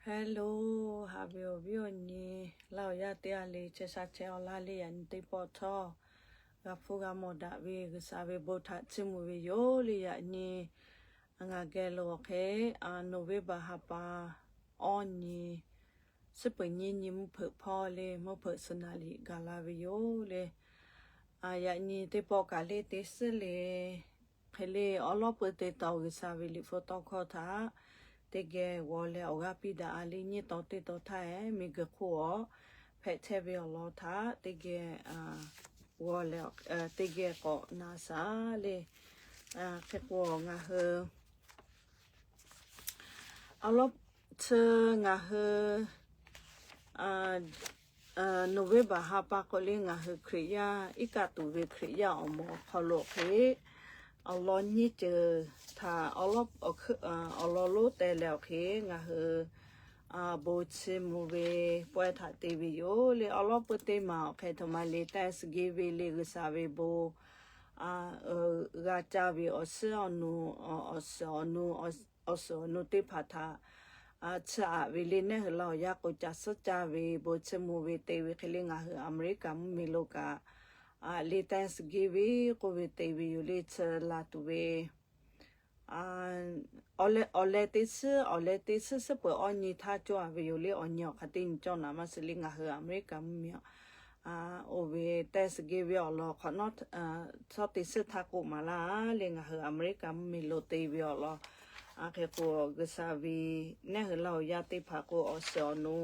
Hello, haꞈ ve awˬ viˉ awˬ nyi, laˇ awˬ yaˇ teˇ g'aˇ le, chehˇ sha chehˇ awˬ laˇ le, yaꞈ nyi teˇ pawˆ htawˇ g'a hpuˇ g'a mawˬ daꞈ ve G'uiˬsha ve bon htaꞈ chiˇ mvuh ve yoˬ le. Yaꞈ nyi ngaˬ geh lo awˬ hk'e, November ha pa awˇ nyi, suhˉ peuˍ nyiˇ nyi mvuhˇ hpeuꞈ hpawˇ le, mvuhˇ hpeuꞈ suhˍ naˍ liꞈ gaˬ la ve yoˬ le. Yaꞈ nyi teˇ pawˆ kaꞈ le teˇ suhˉ le, hk'e le awˉ lawˉ peu te taw G'uiˬsha ve liꞈ hpu tawˇ hkawˇ htaꞈ teˇ geh g'aw leh awˬ g'aˇ piˇ daꞈ a le. Nyiˇ taw teˇ taw htaˇ miˬguiˬ hk'oˆ awˬ hpehꞈ chehˇ ve awˬ lawn htaꞈ teˇ geh g'aw leh teˇ geh k'awꞈ na shaˍ le. Hk'e k'o ngaˬ hui awˉ lawˉ chi ngaˬ hui November ha pa k'o le ngaˬ hui Hkriꞈ yaˇ iˉ kaˆ tuˬ ve Hkriꞈ yaˇ awˬ moˍ awˬ hk'aw lo hk'e awˬ lawn nyiˇ ceuˬ htaꞈ awˬ lawn lonˉ teh leh awˬ hk'e ngaˬ hui bon chi mvuh ve pawehˇ htaꞈ te ve yoˬ le. Awˉ lawˉ peu teˇ maˬ awˬ hk'e htoꞈ ma le, Thanksgiving ve le G'uiˬsha ve bon g'a caˇ ve awˬ suhˉ awˬ nu, awˬ suhˍ awˬ nu, awˬ suhˍ awˬ nu teˇ hpaˍ htaꞈ chi aꞈ ve le. Neˉ hui laˇ awˬ yaˇ k'o ca suhˉ caˇ ve bon chi mvuh ve te ve hk'e le ngaˬ hui America mvuhˇmiˬ lo kaꞈ le Thanksgiving k'oˆ ve te ve yoˬ le. Chi la tuˬ ve awˬ leh teˇ suhˉ, awˬ leh teˇ suhˉ suhˉ peuˍ awˇ nyi htaˇ cawˇ a ve yoˬ le. Awˬ nyi awˬ hk'aˬ teˇ nyi cawˇ naˍ maˇ shiˍ le. Ngaˬ hui America mvuhˇmiˬ oˇ ve Thanksgiving awˬ lawn hk'awꞈ nawˉ htawˇ teˇ suhˉ htaˇ k'oˆ maˍ laˇ le. Ngaˬ hui America mvuhˇmiˬ lo te ve awˬ lawn hk'e k'o G'uiˬsha ve neˉ hui laˇ awˬ yaˇ teˇ hpaˍ k'o awˬ suhˍ awˬ nu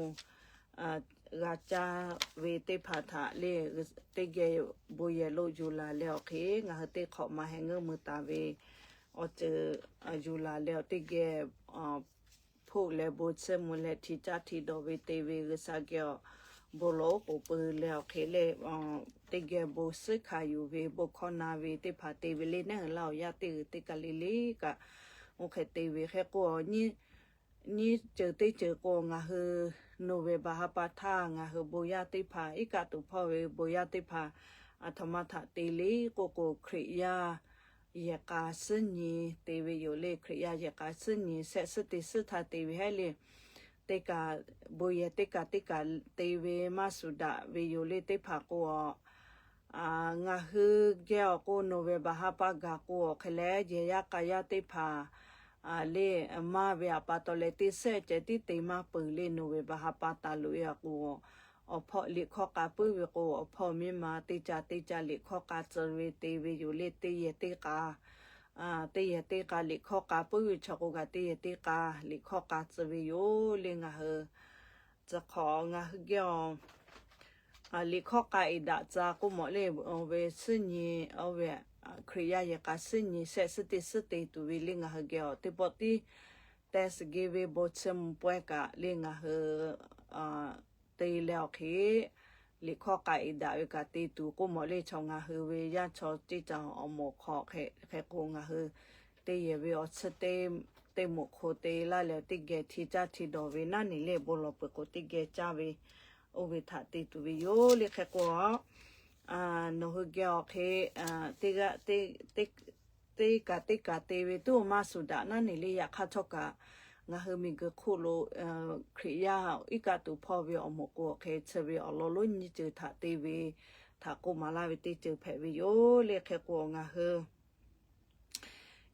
g'a caˇ ve teˇ hpaˍ htaꞈ le teˇ geh bon yehˬ lo yuˬ laˬ leh awˬ hk'e ngaˬ hui teˇ hk'awꞈ maˇ heh ngeuˇ mui taˍ ve awˬ ceuˬ yuˬ laˬ leh awˬ teˇ geh hpoˆ leh bon chi mvuh leh hti caˇ hti dawˬ ve te ve G'uiˬsha geh awˬ bon lawˬ oˉ k'oˍ pui leh awˬ hk'e le teˇ geh bon suhˉ hkanˍ yuˬ ve bon hkawˇ na ve teˇ hpaˍ te ve le. Neˉ hui laˇ awˬ yaˇ teˇ g'uiˬ teˇ kaˬ le le kaꞈ oˇ hk'e te ve hk'e k'o nyiˇ ceuˬ teˇ ceuˬ k'o ngaˬ hui November ha pa htaˇ ngaˬ hui bon yaˇ teˇ hpaˍ iˉ kaˆ tuˬ hpawˇ ve bon yaˇ teˇ hpaˍ aˬ htoꞈ ma htaꞈ te le k'oˆ k'o Hkriꞈ yaˇ yehˬ k'a suhˉ nyi te ve yoˬ le. Hkriꞈ yaˇ yehˬ k'a suhˉ nyi shehˆ suhˉ teˇ suhˉ htaˇ te ve hehˉ le. Teˇ kaꞈ bon yehˬ teˇ kaꞈ teˇ kaꞈ te ve maˇ shuˍ daꞈ ve yoˬ le. Teˇ hpaˍ k'o ngaˬ hui geh awˬ k'o November ha pa gaˬ k'o awˬ hk'e leh yehˬ yaˇ k'a yaˇ teˇ hpaˍ le maˇ ve aꞈ pa taw leh teˇ shehˆ ceh tiˉ te maˇ peuˬ le. November ha pa taˍ loꞈ e a k'o awˬ hpawˇ liꞈ hkawˇ k'a puiˉ ve k'o awˬ hpawˇ miˇ ma teˇ ca teˇ ca liꞈ hkawˇ k'a tcuh ve te ve yoˬ le. Teˇ yehˬ teˇ k'a teˇ yehˬ teˇ k'a liꞈ hkawˇ k'a puiˉ ve chaw k'o kaꞈ teˇ yehˬ teˇ k'a liꞈ hkawˇ k'a tcuh ve yoˬ le. Ngaˬ hui tcuh hk'awꞈ ngaˬ hui geh awˬ liꞈ hkawˇ k'a iˍ daꞈ tcuh k'oˆ mawꞈ le. Oˇ ve suhˉ nyi, oˇ ve Hkriꞈ yaˇ yehˬ k'a suhˉ nyi shehˆ suhˉ teˇ suhˉ te tuˬ ve le. Ngaˬ hui geh awˬ teˇ pawˆ tiˉ Thanksgiving ve bon chi mvuh pawehˇ kaꞈ le ngaˬ hui te leh awˬ hk'e liꞈ hkawˇ k'a iˍ daꞈ ve kaꞈ te tuˬ k'oˆ mawꞈ le. Chaw ngaˬ hui ve yaˇ chaw ceˇ caˬ awˬ moˍ hk'aw hk'e k'o ngaˬ hui teˇ yehˬ ve awˬ tsuhˇ teˇ moˍ hk'o te laˇ leh teˇ geh hti caˇ hti dawˬ ve naˉ neˬ le bon lawˬ peuˬ k'o teˇ geh caˇ ve oˇ ve htaꞈ te tuˬ ve yoˬ le. Hk'e k'o nawˬ hui geh awˬ hk'e teˇ g'aˇ teˇ kaꞈ teˇ kaꞈ te ve tuˉ maˇ shuˍ daꞈ naˉ neˬ le. Yaꞈ hk'aˇ htawˇ kaꞈ ngaˬ hui miˬguiˬ hk'oˆ lo Hkriꞈ yaˇ iˉ kaˆ tuˬ hpawˇ ve awˬ moˍ k'o awˬ hk'e chi ve awˬ lawn lonˉ nyiˇ ceuˬ htaꞈ te ve htaꞈ k'oˆ maˍ laˇ ve teˇ ceuˬ hpehꞈ ve yoˬ le. Hk'e k'o ngaˬ hui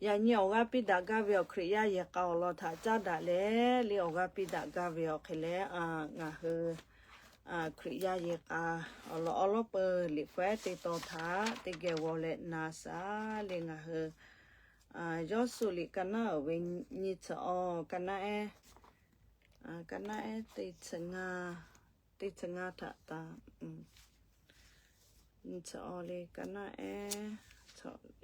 yaꞈ nyi awˬ g'aˇ piˇ daꞈ gaˇ ve awˬ Hkriꞈ yaˇ yehˬ k'a awˬ lawn htaꞈ caˉ daꞈ leh le awˬ g'aˇ piˇ daꞈ gaˇ ve awˬ hk'e leh ngaˬ hui Hkriꞈ yaˇ yehˬ k'a awˬ lawn awˉ lawˉ peu liꞈ hpu ehˉ teˇ tawn htaꞈ teˇ geh g'aw leh na shaˍ le. Ngaˬ hui Yawˇsuˆ liꞈ ka naˉ uiˍ ve nyiˇ chi awˬ ka naˉ ehˉ, ka naˉ ehˉ teˇ chi ngaˇ, teˇ chi ngaˇ htaꞈ taˍ nyiˇ chi awˬ le ka naˉ ehˉ,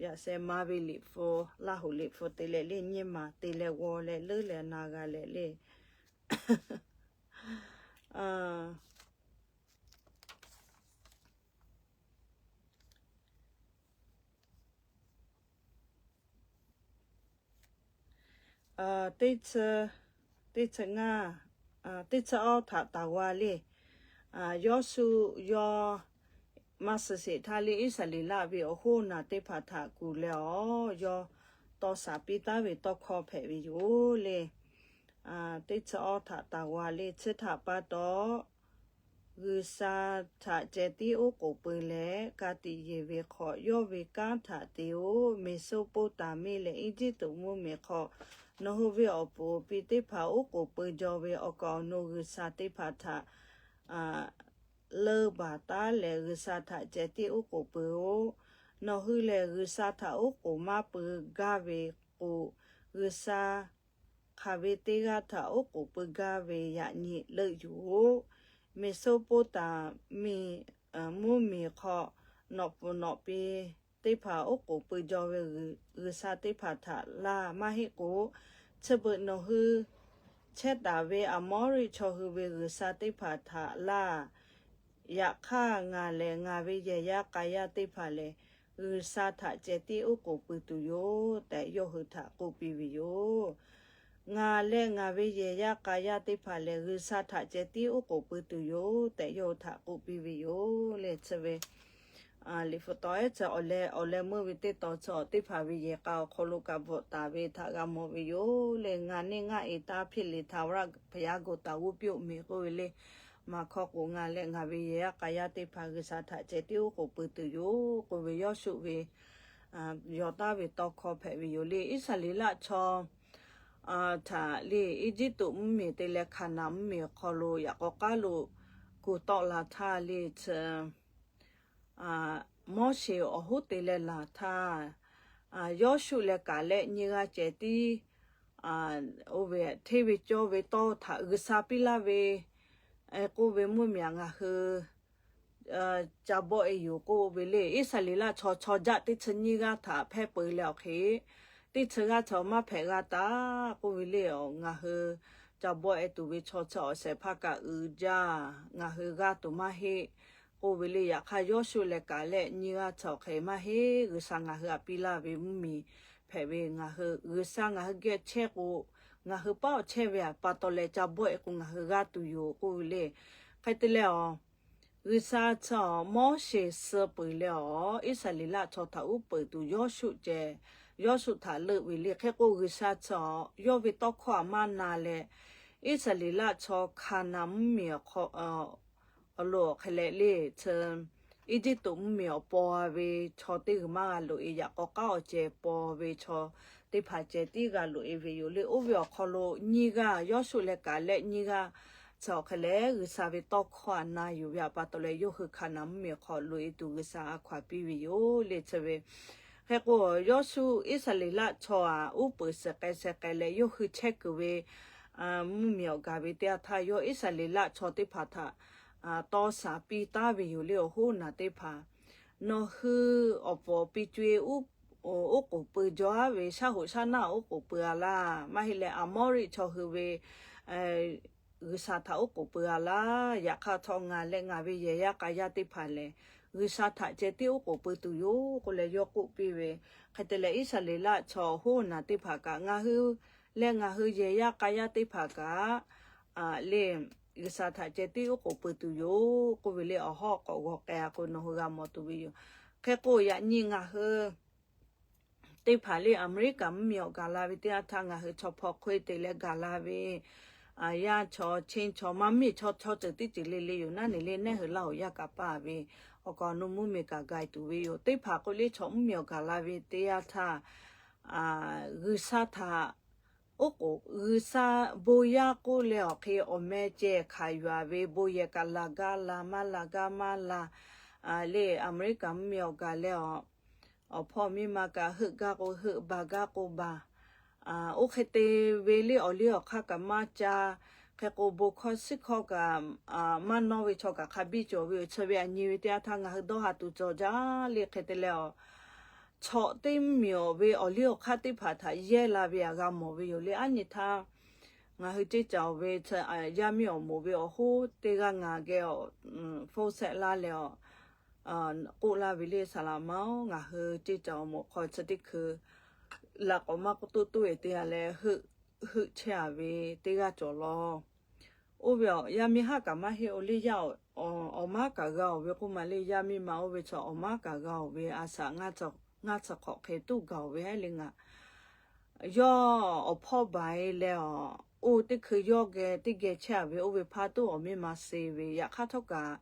yaꞈ sheh ma ve liꞈ hpu, Laˇ huˍ liꞈ hpu te leh le nyiˇ maˬ te leh g'aw leh leuˉ leh na g'a leh le teˇ chi, teˇ chi ngaˇ, teˇ chi awˇ htaꞈ taˍ g'a le. Yawˇsuˆ yawˇ maˇ suh sheˍ htaˇ le Iˉsaˍreˍlaˆ ve awˬ hoˉ naˬ teˇ hpaˍ htaꞈ kuˬ leh awˬ yawˇ tawˇ shaˍ piˇ taˉ ve tawˇ hkawˇ hpehꞈ ve yoˬ le. teˇ chi awˇ htaꞈ taˍ g'a le. Chi htaꞈ pa taw, G'uiˬsha htaꞈ ceh tiˉ oˉ k'oˍ pui leh ka tiꞈ yeˬ ve hk'awꞈ yawˇ ve kanˉ htaꞈ te-oˬ. Meˍsoˇpoˍtaˍmiˆ leh Eˇjiˇtuꞈ mvuhˇmiˬ hk'aw nawˬ hui ve awˬ puˍ awˬ pi teˇ hpaˍ oˉ k'oˍ pui jaw ve awˬ kaˍ awˬ nu g'uiˬsha teˇ hpaˍ htaꞈ leuˇ baˬ taˉ leh, G'uiˬsha htaꞈ ceh tiˉ oˉ k'oˍ pui-oˬ. Nawˬ hui lehˬ, G'uiˬsha htaꞈ oˉ k'oˍ maˇ pui gaˇ ve k'o, G'uiˬsha hk'aˬ ve teˇ g'aˇ htaꞈ oˉ k'oˍ pui gaˇ ve yaꞈ nyi leuˆ yuˬ-oˬ. Meˍsoˇpoˍtaˍmiˆ mvuhˇmiˬ hk'aw nawˬ puˍ nawˬ pi teˇ hpaˍ oˉ k'oˍ pui jaw ve g'uiˬsha teˇ hpaˍ htaꞈ laˇ maˇ heˆ k'o, chi beuꞈ nawˬ hui chehˇ taˍ ve Aˍmawˇriˆ chaw hui ve g'uiˬsha teˇ hpaˍ htaꞈ laˇ. Yaꞈ hk'aˇ, ngaˬ lehˬ ngaˬ ve yehˬ yaˇ k'a yaˇ teˇ hpaˍ lehˬ, G'uiˬsha htaꞈ ceh tiˉ oˉ k'oˍ pui tuˬ yoˬ tehꞈ yawˇ hui htaꞈ k'oˆ piˇ ve yoˬ. Ngaˬ leh ngaˬ ve yehˬ yaˇ k'a yaˇ teˇ hpaˍ lehˬ, G'uiˬsha htaꞈ ceh tiˉ oˉ k'oˍ pui tuˬ yoˬ tehꞈ yawˇ hui htaꞈ k'oˆ piˇ ve yoˬ le. Chi ve Liꞈ hpu tawˇ ehˉ chi awˬ leh awˬ leh meuˇ ve teˇ tawn chi teˇ hpaˍ ve yehˬ k'a awˬ hk'aw lo kaꞈ bvuhꞈ taˍ ve htaꞈ g'a mawˬ ve yoˬ le. Ngaˬ neˇ ngaˆ e taˍ hpiˇ le htaꞈ awˬ raˇ hpaˍ yaˇ gu taˍ g'uˇ piˇ-oˆ mehˍ k'oˆ ve le. Maˬ hkawˇ k'o, ngaˬ leh ngaˬ ve yehˬ yaˇ k'a yaˇ teˇ hpaˍ G'uiˬsha htaꞈ ceh tiˉ oˉ k'oˍ pui tuˬ yoˬ k'oˆ ve Yawˇsuˆ ve yawˬ taˉ ve tawˇ hkawˇ hpehꞈ ve yoˬ le. Iˉsaˍreˍlaˆ chaw htaꞈ le, Eˇjiˇtuꞈ mvuhˇmiˬ te leh Hkaˍnanˍ mvuhˇmiˬ awˬ hk'aw lo yaꞈ k'aw k'aˉ lo kuˬ tawˆ la htaˇ le, chi Moˉseˍ awˬ hoˉ te leh laˬ htaˇ, Yawˇsuˆ leh Kaˍlehˆ nyiˇ g'aˇ ceh tiˉ oˇ ve hteˇ ve cawˇ ve tawˇ htaꞈ G'uiˬsha piˇ laˇ ve k'oˆ ve mvuhˇmiˬ ngaˬ hui ca bawˆ e yoˬ k'oˆ ve le. Iˉsaˍreˍlaˆ chaw chaw jaˆ teˇ chi nyiˇ g'aˇ htaꞈ hpehˇ peu leh awˬ hk'e, teˇ chi g'aˇ chaw maˇ hpehꞈ g'a taˍ k'oˆ ve le. Awˬ ngaˬ hui ca bawˆ e tuˬ ve chaw chi awˬ shehˍ hpaˇ kaꞈ uiˍ jaˇ, ngaˬ hui g'aˇ tuˬ maˇ heˆ k'oˆ ve le. Yaꞈ hk'aˇ, Yawˇsuˆ leh Kaˍlehˆ nyiˇ g'aˇ chi awˬ hk'e maˇ heˆ, G'uiˬsha ngaˬ hui htaꞈ piˇ laˇ ve mvuhˇmiˬ hpehꞈ ve, ngaˬ hui G'uiˬsha ngaˬ hui geh chehˇ k'o, ngaˬ hui paˉ awˬ chehˇ ve pa taw leh ca bawˆ e k'o ngaˬ hui g'aˇ tuˬ yoˬ k'oˆ ve le. Hk'e te leh awˬ G'uiˬsha chi awˬ Moˉseˍ suh peuˬ leh awˬ Iˉsaˍreˍlaˆ chaw htaꞈ uˉ peunˍ tuˬ Yawˇsuˆ ceh, Yawˇsuˆ htaꞈ leuˆ ve le. Hk'e k'o, G'uiˬsha chi awˬ yawˇ ve tawˇ hkawˇ a maˇ na leh, Iˉsaˍreˍlaˆ chaw Hkaˍnanˍ mvuhˇmiˬ awˬ hk'aw awˬ lo awˬ hk'e leh le, chi Eˇjiˇtuꞈ mvuhˇmiˬ awˬ paw ve chaw teˇ g'uiˬ maˇ g'a loꞈ e, yaꞈ k'aw k'aˉ awˬ ceh paw ve chaw teˇ hpaˍ ceh tiˉ g'a loꞈ e ve yoˬ le. Oˇ ve awˬ hk'aw lo nyiˇ g'aˇ, Yawˇsuˆ leh Kaˍlehˆ nyiˇ g'aˇ chi awˬ hk'e leh G'uiˬsha ve tawˇ hkawˇ a na yuˬ ve pa taw leh, yawˇ hui Hkaˍnanˍ mvuhˇmiˬ hk'aw loꞈ e tuˬ G'uiˬsha a hkaw a piˇ ve yoˬ le. Chi ve hk'e k'o, Yawˇsuˆ Iˉsaˍreˍlaˆ chaw aꞈ uˉ peunˍ suhˍ k'ai sheh k'ai leh, yawˇ hui chehˇ kuiˬ ve mvuhˇmiˬ awˬ gaˬ ve teˇ yanˇ htaˇ, yawˇ Iˉsaˍreˍlaˆ chaw teˇ hpaˍ htaꞈ tawˇ shaˍ piˇ taˉ ve yoˬ le. Awˬ hoˉ naˬ teˇ hpaˍ, nawˬ hui awˬ puˍ awˬ pi co e oˉ k'oˍ pui jaw aˉ ve shaˉ hoꞈ shaˉ naˆ oˉ k'oˍ pui a laˇ, maˇ heˆ leh Aˍmawˇriˆ chaw hui ve G'uiˬsha htaꞈ oˉ k'oˍ pui a laˇ. Yaꞈ hk'aˇ htawˇ, ngaˬ leh ngaˬ ve yehˬ yaˇ k'a yaˇ teˇ hpaˍ lehˬ, G'uiˬsha htaꞈ ceh tiˉ oˉ k'oˍ pui tuˬ yoˬ k'oˆ leh yawˇ k'oˆ piˇ ve. Hk'e te leh, Iˉsaˍreˍlaˆ chaw awˬ hoˉ naˬ teˇ hpaˍ kaꞈ, ngaˬ hui leh ngaˬ hui yehˬ yaˇ k'a yaˇ teˇ hpaˍ kaꞈ le, G'uiˬsha htaꞈ ceh tiˉ oˉ k'oˍ pui tuˬ yoˬ k'oˆ ve le. Awˬ hawˉ k'awꞈ g'awˬ k'ai a k'o, nawˬ hui g'a mawˬ tuˬ ve yoˬ. Hk'e k'o, yaꞈ nyi ngaˬ hui teˇ hpaˍ le, Aˍmeˍriˆkaˍ mvuhˇmiˬ awˬ gaˬ la ve teˇ yanˇ htaˇ, ngaˬ hui chaw hpaw hk'oˆ e te leh gaˬ la ve, yaˇ chaw, cheˇ chaw, maˇ miˬ chaw, chaw ceuˬ teˇ ceuˬ le le yoˬ naˉ ne le, neˇ hui laˇ oˬ yaˇ kaꞈ paˇ ve, awˬ kaˍ awˬ nu mvuhˇmiˬ kaꞈ gaˬ tuˬ ve yoˬ. Teˇ hpaˍ k'oˆ le, chaw mvuhˇmiˬ awˬ gaˬ la ve teˇ yanˇ htaˇ, G'uiˬsha htaꞈ oˉ k'oˍ, G'uiˬsha bon yaˇ k'oˆ leh awˬ hk'e awˬ meh ceh hkanˍ yuˬ a ve, bon yehˬ kaꞈ laˬ gaˇ laˬ, maˇ laˬ gaˇ maˇ laˬ le. Aˍmeˍriˆkaˍ mvuhˇmiˬ awˬ gaˬ leh awˬ, awˬ hpawˇ miˇ ma kaꞈ heuˆ gaˇ k'o heuˆ, baˬ gaˇ k'o baˬ, oˇ hk'e te ve le. Awˬ liˇ awˬ hk'aˇ kaꞈ maˇ ca. Hk'e k'o, bon hkawˇ suhˉ hkawˇ kaꞈ maˇ nawˇ ve chaw kaꞈ hk'a biˇ cawˬ ve yoˬ. Chi ve aˬ nyi ve teˇ yanˇ htaˇ ngaˬ hui dawˇ ha tuˬ cawˬ jaˇ le. Hk'e te leh awˬ, chaw teˇ mvuhˇmiˬ awˬ ve awˬ liˇ awˬ hk'aˇ teˇ hpaˍ htaꞈ yehˇ la ve htaꞈ g'a mawˬ ve yoˬ le. Aˉ nyi htaˇ ngaˬ hui ceˇ caˬ oˬ ve yaˇ miˇ awˬ moˍ ve awˬ hoˉ teˇ g'aˇ ngaˬ geh awˬ hpfuhˇ shehˆ laˇ leh awˬ k'oˆ laˇ ve le, Saˍ laꞈ ma-oˬ, ngaˬ hui ceˇ caˬ awˬ moˍ hk'aw chi teˇ hkui laꞈ k'awꞈ maˇ k'oˆ toˆ toˆ e te a leh heuˆ chehˇ a ve teˇ g'aˇ cawˬ law. Oˇ ve awˬ yaˇ miˇ haˉ kaꞈ maˇ heˆ, oˇ liˇ yaˇ awˬ maˉ kaꞈ g'a oˬ ve k'oˆ ma le. Yaˇ miˇ ma oˇ ve chaw awˬ maˉ kaꞈ g'a oˬ ve a shaꞈ ngaˇ chi hk'awꞈ hk'e tuˉ gaˬ oˬ ve heˆ le ngaˬ. Yawˇ awˬ hpawˇ baˬ e leh awˬ oˇ teˇ hkui yawˇ geh teˇ geh chehˇ a ve oˇ ve hpaˇ tuˉ awˬ miˇ ma suh ve. Yaꞈ hk'aˇ htawˇ kaꞈ,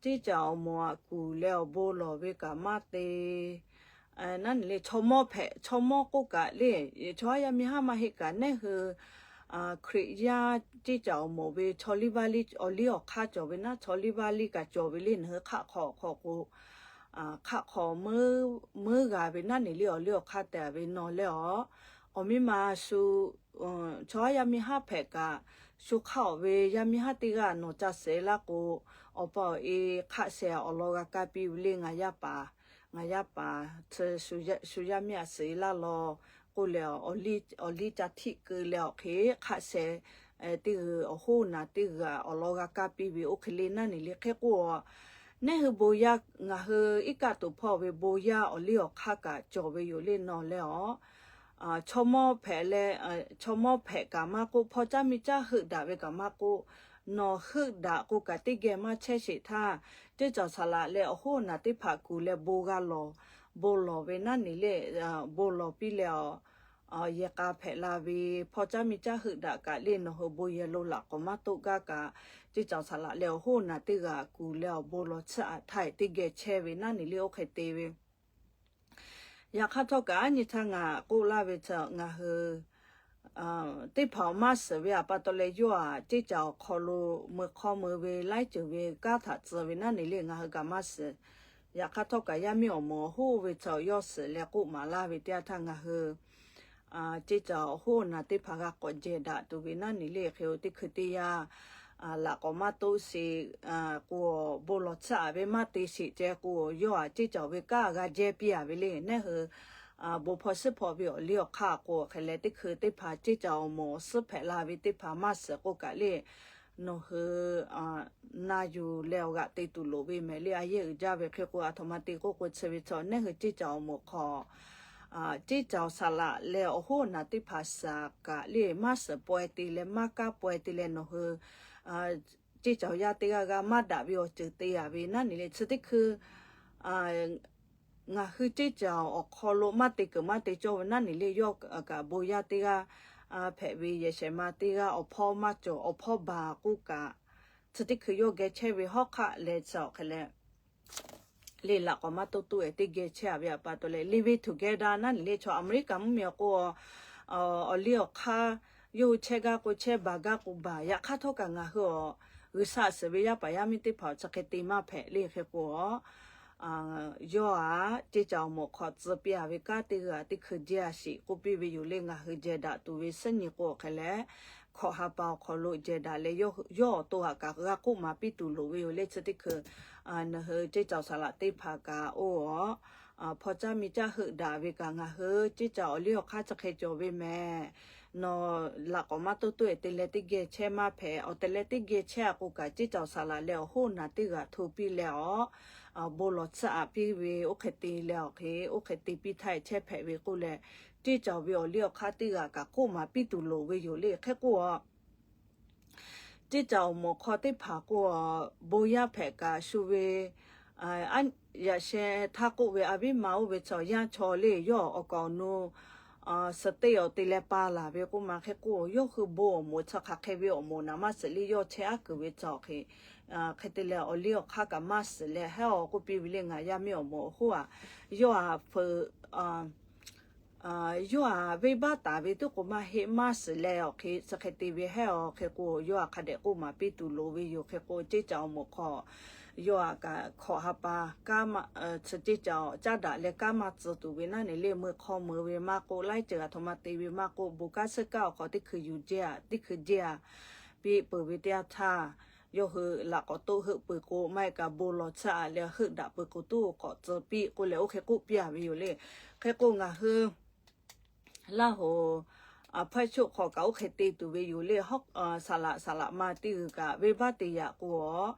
ceˇ caˬ awˬ moˍ aꞈ kuˬ leh awˬ bon lawˬ ve kaꞈ maˇ te. Naˉ neˬ le, chaw mawˇ hpehꞈ, chaw mawˇ k'oˆ kaꞈ le, chaw haˉ yaˇ miˇ haˉ maˇ heˆ kaꞈ, neˇ hui Hkriꞈ yaˇ ceˇ caˬ awˬ moˍ ve chaw liˇ vaˇ liˇ awˬ liˇ awˬ hk'aˇ cawˬ ve naˉ, chaw liˇ vaˇ liˇ kaꞈ cawˬ ve le. Nawˬ hui hk'aˆ hk'aw awˬ hk'aw k'o, hk'aˆ hk'aw meuˉ g'a ve naˉ neˬ le, awˬ liˇ awˬ hk'aˇ te ve nawˬ leh awˬ, awˬ miˇ ma shu chaw haˉ yaˇ miˇ haˉ hpehꞈ kaꞈ, shu hk'aˆ awˬ ve yaˇ miˇ haˉ teˇ g'aˇ nawˬ ca suhˍ laˇ k'o, awˬ pa awˬ e hk'aˆ sheh awˬ lawn g'a kaˇ piˇ ve le. Ngaˬ yaˇ paˍ, ngaˬ yaˇ paˍ shu yaˇ miˇ aꞈ suhˍ laˇ law k'oˆ leh, awˬ liˇ ca htiˆ keu leh awˬ hk'e hk'aˆ sheh teˇ g'uiˬ awˬ hoˉ naˬ teˇ g'uiˬ awˬ lawn g'a kaˇ piˇ ve oˇ hk'e le naˉ neˬ le. Hk'e k'o, neˇ hui bon yaˇ, ngaˬ hui iˉ kaˆ toˍ hpawˇ ve bon yaˇ awˬ liˇ awˬ hk'aˇ kaꞈ cawˬ ve yoˬ le nawˬ leh awˬ, chaw mawˇ hpehꞈ leh, chaw mawˇ hpehꞈ kaꞈ maˇ k'oˆ, hpawˇ caˇ miˇ caˇ heuˆ daꞈ ve kaꞈ maˇ k'oˆ, nawˬ heuˆ daꞈ k'o kaꞈ teˇ geh maˇ chehˇ sheˍ htaˇ, ceˇ caˬ saˍ laꞈ leh awˬ hoˉ naˬ teˇ hpaˍ kuˬ leh bon g'a lawˬ, bon lawˬ ve naˉ neˬ le, bon lawˬ piˇ leh awˬ, yehˬ k'a hpehꞈ la ve, hpawˇ caˇ miˇ caˇ heuˆ daꞈ kaꞈ le nawˬ hui bon yehˬ lo laꞈ k'awꞈ maˇ toˆ gaˇ kaꞈ, ceˇ caˬ saˍ laꞈ leh awˬ hoˉ naˬ teˇ g'aꞈ kuˬ leh awˬ bon lawˬ tsuhˇ aꞈ htaˇ teˇ geh chehˇ ve naˉ neˬ le oˇ hk'e te ve. Yaꞈ hk'aˇ htawˇ kaꞈ, aˉ nyi htaˇ ngaˬ k'oˆ laˇ ve chaw ngaˬ hui teˇ hpaˍ awˬ maˇ suhˍ ve aꞈ pa taw leh yawˇ aꞈ ceˇ caˬ awˬ hk'aw lo mui hk'aw mui ve laiˉ ceuˬ ve kanˉ htaꞈ tcuh ve naˉ neˬ le ngaˬ hui kaꞈ maˇ suhˍ. Yaꞈ hk'aˇ htawˇ kaꞈ yaˇ miˇ awˬ moˍ awˬ hoˉ ve chaw yawˇ suhˍ leh k'oˆ maˍ laˇ ve teˇ yanˇ htaˇ ngaˬ hui ceˇ caˬ awˬ hoˉ naˬ teˇ hpaˍ g'a k'awꞈ jehˬ daꞈ tuˬ ve naˉ neˬ le. Hk'e-o teˇ hkui teˇ yanˇ laꞈ k'awꞈ maˇ toˆ sheˍ k'o, bon lawˬ tsuhˇ aꞈ ve maˇ te sheˍ ceh k'o, yawˇ aꞈ ceˇ caˬ ve kanˉ g'a jehˇ piˇ a ve le. Neˇ hui bon hpawˇ suhˉ hpawˇ ve awˬ liˇ awˬ hk'aˇ k'o hk'e leh teˇ hkui teˇ hpaˍ ceˇ caˬ awˬ moˍ awˬ suhˉ hpehꞈ la ve teˇ hpaˍ maˇ suhˍ k'o kaꞈ le, nawˬ hui na yuˬ leh awˬ g'aꞈ te tuˬ loˍ ve mehˍ le. A yehˇ uiˍ jaˇ ve hk'e k'o, aˬ htoꞈ ma te k'oˆ k'o chi ve chaw neˇ hui ceˇ caˬ awˬ moˍ hk'aw ceˇ caˬ awˬ saˍ laꞈ leh awˬ hoˉ naˬ teˇ hpaˍ shaˍ kaꞈ le maˇ suhˍ paweh te leh maˇ kaˇ paweh te leh nawˬ hui ceˇ caˬ yaˇ teˇ g'aˇ g'aˇ maˇ daꞈ ve awˬ ceuˬ te a ve naˉ neˬ le. Chi teˇ hkui ngaˬ hui ceˇ caˬ awˬ hk'aw lo maˇ te kuiˬ maˇ te cawˇ ve naˉ neˬ le. Yawˇ kaꞈ bon yaˇ teˇ g'aˇ hpehꞈ ve yehˬ shehˍ ma teˇ g'aˇ awˬ hpawˇ maˇ cawˬ, awˬ hpawˇ baˬ k'oˆ kaꞈ, chi teˇ hkui yawˇ geh chehˇ ve hawˉ hk'aˆ leh chi awˬ hk'e leh le laꞈ k'awꞈ maˇ toˆ toˆ e teˇ geh chehˇ a ve aꞈ pa taw leh live together naˉ neˬ le. Chaw Aˍmeˍriˆkaˍ mvuhˇmiˬ awˬ k'o, awˬ liˇ awˬ hk'aˇ yawˇ hui chehˇ gaˇ k'o chehˇ, baˬ gaˇ k'o baˬ. Yaꞈ hk'aˇ htawˇ kaꞈ ngaˬ hui awˬ G'uiˬsha suhˍ ve yaˇ paˍ yaˇ miˇ teˇ hpaˍ awˬ chi hk'e te maˇ hpehꞈ le. Hk'e k'o, yawˇ aꞈ ceˇ caˬ awˬ moˍ hk'aw tcuh piˇ a ve kanˉ teˇ g'aˇ teˇ hkui jehˇ a sheˍ k'oˆ piˇ ve yoˬ le. Ngaˬ hui jehˬ daꞈ tuˬ ve suhˉ nyi k'o hk'e leh, hkawꞈ ha pa awˬ hk'aw lo jehˬ daꞈ leh yawˇ awˬ to aꞈ kaꞈ g'a k'oˆ maˍ piˇ tuˬ loˍ ve yoˬ le. Chi teˇ hkui ngaˬ hui ceˇ caˬ saˍ laꞈ teˇ hpaˍ kaꞈ oˇ hpawˇ caˇ miˇ caˇ heuˆ daꞈ ve kaꞈ ngaˬ hui ceˇ caˬ awˬ liˇ awˬ hk'aˇ chi hk'e cawˬ ve mehˍ. Nawˬ laꞈ k'awꞈ maˇ toˆ toˆ e te leh teˇ geh chehˇ maˇ hpehꞈ. Awˬ te leh teˇ geh chehˇ a k'o kaꞈ ceˇ caˬ saˍ laꞈ leh awˬ hoˉ naˬ teˇ g'aˇ hto piˇ leh awˬ bon lawˬ tsuhˇ aꞈ piˇ ve oˇ hk'e te leh awˬ hk'e oˇ hk'e te piˇ htaˇ chehˇ hpehꞈ ve k'oˆ leh, ceˇ caˬ ve awˬ liˇ awˬ hk'aˇ teˇ g'aˇ kaꞈ k'oˆ maˍ piˇ tuˬ loˍ ve yoˬ le. Hk'e k'o ceˇ caˬ awˬ moˍ hk'aw teˇ hpaˍ k'o, bon yaˇ hpehꞈ kaꞈ shu ve yaꞈ sheh htaˇ k'oˆ ve a viˉ ma oˇ ve chaw yanˇ chaw le yawˇ awˬ kaˍ awˬ nu suhˍ teˇ awˬ te leh pa laˬ ve k'oˆ ma. Hk'e k'o yawˇ hui bon awˬ moˍ chi hk'aˬ hk'e ve awˬ moˍ naˍ maˇ suhˍ le. Yawˇ chehˇ aˉ kuiˬ ve chaw hk'e hk'e te leh awˬ liˇ awˬ hk'aˇ kaꞈ maˇ suhˍ leh hehˉ awˬ k'oˆ piˇ ve le. Ngaˬ yaˇ miˇ awˬ moˍ awˬ hoˉ aꞈ yawˇ aꞈ feu yawˇ aꞈ venˇbaˆ taˍ ve tuˉ k'o maˇ heˆ maˇ suhˍ leh awˬ hk'e chi hk'e te ve hehˉ awˬ hk'e k'o yawˇ aꞈ hk'a dehꞈ k'oˆ maˍ piˇ tuˬ loˍ ve yoˬ. Hk'e k'o ceˇ caˬ awˬ moˍ hk'aw yawˇ aꞈ kaꞈ hkawꞈ ha pa kaˇ maˇ tcuh ceˇ caˬ awˬ caˉ daꞈ leh kaˇ maˇ tcuh tuˬ ve naˉ neˬ le. Mui hk'aw mui ve maˇ k'oˆ, laiˉ ceuˬ aˬ htoꞈ ma te ve maˇ k'oˆ, bon kanˉ suhˉ kanˉ awˬ hk'aw teˇ hkui yuˬ jehˇ a, teˇ hkui jehˇ a piˇ peuˬ ve teˇ yanˇ htaˇ, yawˇ hui laꞈ k'awꞈ toˆ heuˆ peuˬ k'o maˇ heˆ kaꞈ bon lawˬ tsuhˇ aꞈ leh heuˆ daꞈ peuˬ k'o tuˉ k'awꞈ tcuh piˇ k'oˆ leh oˇ hk'e k'oˆ piˇ a ve yoˬ le. Hk'e k'o ngaˬ hui Laˇ hoꞈ hpawehˇ choˆ hk'aw kaꞈ oˇ hk'e te tuˬ ve yoˬ le. Saˍ laꞈ saˍ laꞈ ma teˇ g'uiˬ kaꞈ venˇbaˆ te yaꞈ k'o,